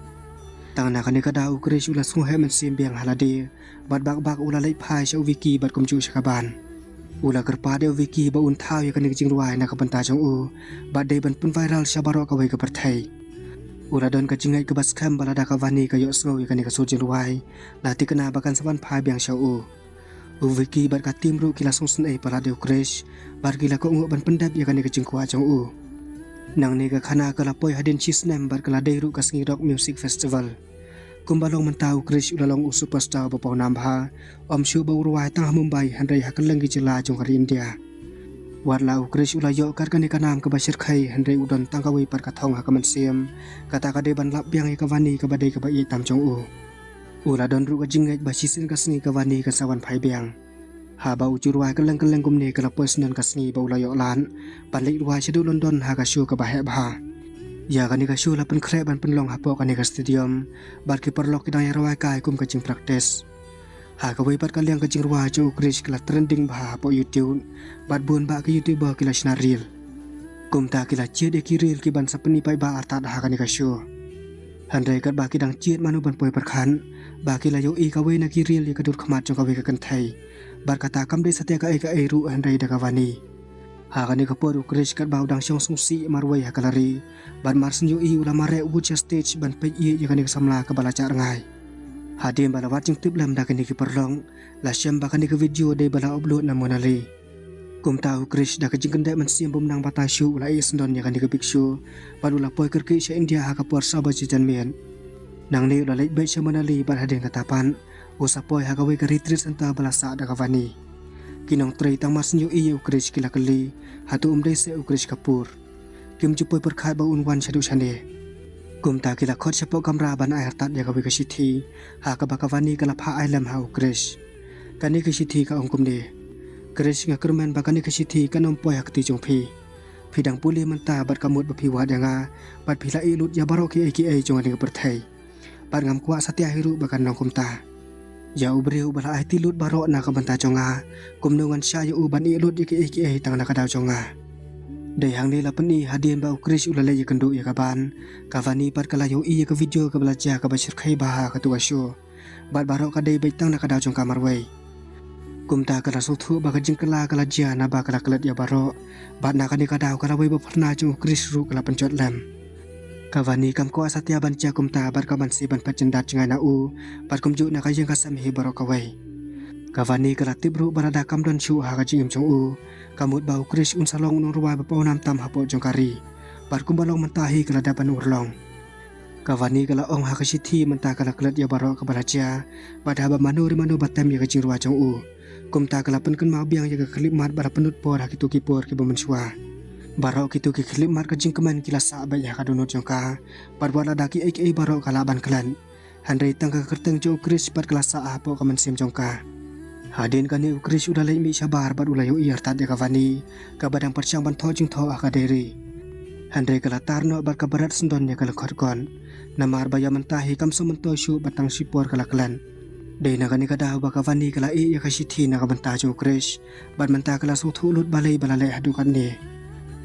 Tang na kane ka daw u Krish u la sngewheh mynsiem biang ha lade, bad bak bak u la leit phai sha u Vicky bad kumjuh sha ka ban. U la kyrpad ïa u Vicky ba un thaw ïa kane ka jingrwai na ka bynta jong u, bad dei ban pynviral sha baroh kawei ka pyrthei. U la don ka jingngeit kaba skhem ba lada ka Vani ka ïohsngew ïa kane ka sur jingrwai, la thikna ba kan sa wan phai biang sha u. U Vicky bad ka team ruh ki la sngewsynei palat ïa u Krish, bad ki la kohnguh ban pyndep ïa kane ka jingkwah jong u. Nangne ka khana ka la poi hadien shi snem bad ka la dei ruh ka Sngi Rock Music Festival. Kumba long mynta u Krish u la long u superstar ba paw nam bha, ym shuh ba u rwai tang ha Mumbai hynrei ha kylleng ki jylla jong ka ri India. Wat la u Krish u la ïoh kat kane ka nam kaba shyrkhei hynrei u don tang kawei pat ka thong ha ka mynsiem, kata ka dei ban lap biang ïa ka Vani kaba dei kaba ïeit tam jong u. U la don ruh ka jingngeit ba shisien ka sngi ka Vani kan sa wan phai biang. Haba u ju rwai kylleng kylleng kumne ka la poi shen ka sngi ba u la ïoh lad ban leit rwai shaduh London ha ka show kaba heh bha. Ïa kane ka show la pynkhreh ban pynlong hapoh kane ka stadium, bad ki paralok ki dang ïa rwai kai kum ka jingpractice. Ha kawei pat ka liang ka jingrwai jong u Krish ka la trending bha hapoh YouTube, bad bun bah ki YouTuber ki la shna reel. Kumta ki la jied ïa ki reel kiban sa pyni paidbah artat ha kane ka show. Hynrei katba ki dang jied mano ban poi pyrkhat, ba ki la ïohi kawei na ki reel ïa ka dur khmat jong kawei ka kynthei. Bad kata kam dei satia kaei kaei ruh hynrei da ka Vani. Ha kane ka por u Krish katba u dang shong sngewsih marwei ha ka lari, bad mar shen ïohi u la mareh u bud sha stage ban peit ïa kane ka samla kaba la jah rngai. Hadien ba la wad jingtip lem da kine ki paralok, la shem ba kane ka video dei ba la upload na Monali. Kumta u Krish da ka jingkyndit mynsiem bymnang batai shuh u la ïeh syndon ïa kane ka bhikshu, bad u la poi kyrkieh sha India ha ka por saw baje janmiet. Nangne u la leit beit sha Monali bad hadien kata pat u sa poi ha kawei ka retreat center ba la sah da ka Vani. Ki nongtrei tang mar shu ïohi ïa u Krish ki la kylli, hato um dei seh u Krish Kapoor. Kim ju poi pyrkhat ba un wan shaduh shane. Kumta ki la khot shapoh kamra ban ai artat ïa kawei ka shithi, ha kaba ka Vani ka la phah ai lem ha u Krish. Kane ka shithi ka ong kumne: Krish, nga kyrmen ba kane ka shithi kan ym poi ha kti jong phi. Phi dang pule mynta bad ka mut ba phi wad ïa nga, bad phi la ïeh lut ïa baroh kiei kiei jong kane ka pyrthei. Bad ngam kwah satia hi ruh ba kan long kumta. Ïa u briew ba la aiti lut baroh na ka bynta jong nga, kumno ngan shah ïa u ban ïeh lut ïa kiei kiei tang na ka daw jong nga. Dei hangne la pyni hadien ba u Krish u la leit ïakynduh ïa ka ban, ka Vani pat ka la ïohi ïa ka video kaba la jia kaba shyrkhei bha ha katu ka show. Bad baroh ka dei beit tang na ka daw jong ka marwei. Kumta ka la sngewthuh ba ka jingkylla ka la jia naba ka la klet ïa baroh. Bad na kane ka daw ka lawei ba pyrna jong u Krish ruh ka la pynjot lem. Ka Vani kam kwah satia ban jia kumta bad ka mynsiem ban phet jyndat jngai na u, bad kumjuh na ka ïing ka sem hi baroh kawei. Ka Vani ka la tip ruh ba lada kam don shuh ha ka jingim jong u, ka mut ba u Krish un sa long u nongrwai ba pawnam tam hapoh jong ka ri. Bad kumba long mynta hi ka la dep ban urlong. Ka Vani ka la ong ha ka shithi mynta ka la klet ïa baroh kaba la jia, bad haba mano re mano ba tem ïa ka jingrwai jong u. Kumta ka la pynkynmaw biang ïa ka khyllipmat ba la pynlut por ha kito ki por kiba mynshuwa. Baroh kito ki khyllipmat ka jingkmen ki la sah beit ha ka dohnud jong ka, bad wat lada kiei kiei baroh ka lah ban klet. Hynrei tang ka kyrteng jong u Krish pat ka la sah hapoh ka mynsiem jong ka. Hadien kane u Krish u la leit mih shabar bad u la ïohi artat ïa ka Vani, kaba dang pyrshang ban thoh jingthoh ha ka diary. Hynrei ka la tar noh bad ka bret syndon ïa ka lyngkot kot. Namar ba ïa mynta hi kam sngewmyntoi shuh ba tang shipor ka la klet. Dei na kane ka daw ba ka Vani ka la ïeh ïa ka shithi na ka bynta jong u Krish, bad mynta ka la sngewthuh lut balei ba la leh haduh katne.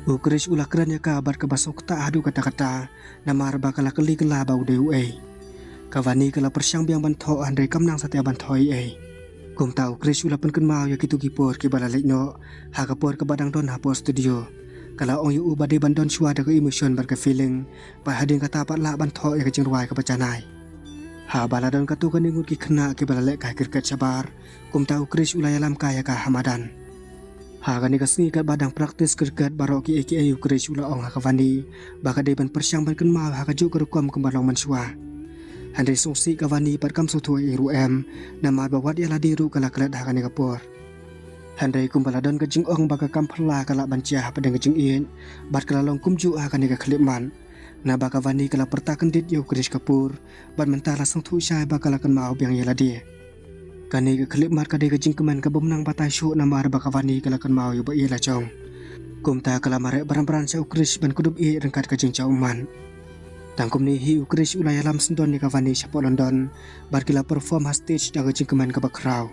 U Krish u la kren ïa ka bad kaba sngewktah haduh katta katta, namar ba ka la kylli kylla ba u dei uei. Ka Vani ka la pyrshang biang ban thoh hynrei kam nang satia ban thoh ei ei. Kumta u Krish u la pynkynmaw ïa kito ki por kiba la leit noh, ha ka por kaba dang don hapoh studio. Ka la ong ïa u ba dei ban don shuwa da ka emotion bad ka feeling, bad hadien kata pat lah ban thoh ïa ka jingrwai kaba janai. Haba la don katto katne ngut ki khynnah kiba la lehkai cricket shabar, kumta u Krish u la ïalam kai ïa ka ha madan. Ha kane ka sngi katba dang practice cricket baroh kiei kiei u Krish u la ong ha ka Vani ba ka dei ban pyrshang ban kynmaw ha kajuh ka rukom kumba long mynshuwa. Hynrei sngewsih ka Vani pat kam sngewthuh ei ei ruh em, namar ba wat ïa lade ruh ka la klet ha kane ka por. Hynrei kumba la don ka jingong ba ka kam phylla ka lah ban jia hapdeng ka jingïeit, bad ka la long kumjuh ha kane ka khyllipmat. Naba ka Vani ka la pyrta kyndit ïa u Krish Kapoor, bad mynta la sngewthuh shai ba ka la kynmaw biang ïa lade. Kane ka khyllipmat ka dei ka jingkmen kaba ym nang batai shuh namar ba ka Vani ka la kynmaw ïa u ba ïeit la jong. Kumta ka la mareh bran bran sha u Krish ban kdup ïeit ryngkat ka jingjaw ummat. Tang kumne hi u Krish u la ïalam syndon ïa ka Vani shapoh London, bad ki la perform ha stage da ka jingkmen kaba khraw.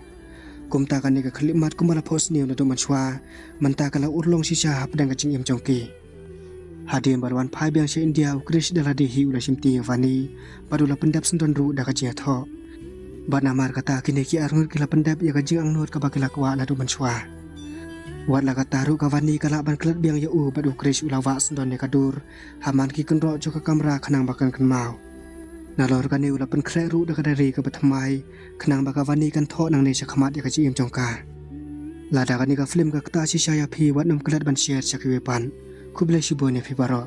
Kumta kane ka khyllipmat kumba la phohsniew naduh mynshuwa, mynta ka la urlong shisha hapdeng ka jingim jong ki. Hadien ba la wan phai biang sha India u Krish da lade hi u la shimti ïa ka Vani, bad u la pyndep syndon ruh da ka jingïathoh. Bad namar kata kine ki arngut ki la pyndep ïa ka jingangnud kaba ki la kwah naduh mynshuwa. Wat la katta ruh ka Vani ka lah ban klet biang ïa u bad u Krish u la wah syndon ïa ka dur, ha man ki kynroh jong ka kamra khnang ba kan kynmaw. Nalor kane u la pynkhreh ruh da ka diary kaba thymmai, khnang ba ka Vani kan thoh nangne sha khmat ïa ka jingim jong ka. Lada kane ka film ka ktah shisha ïa phi wat nym klet ban share sha kiwei pat. Khublei shibun ïa phi baroh.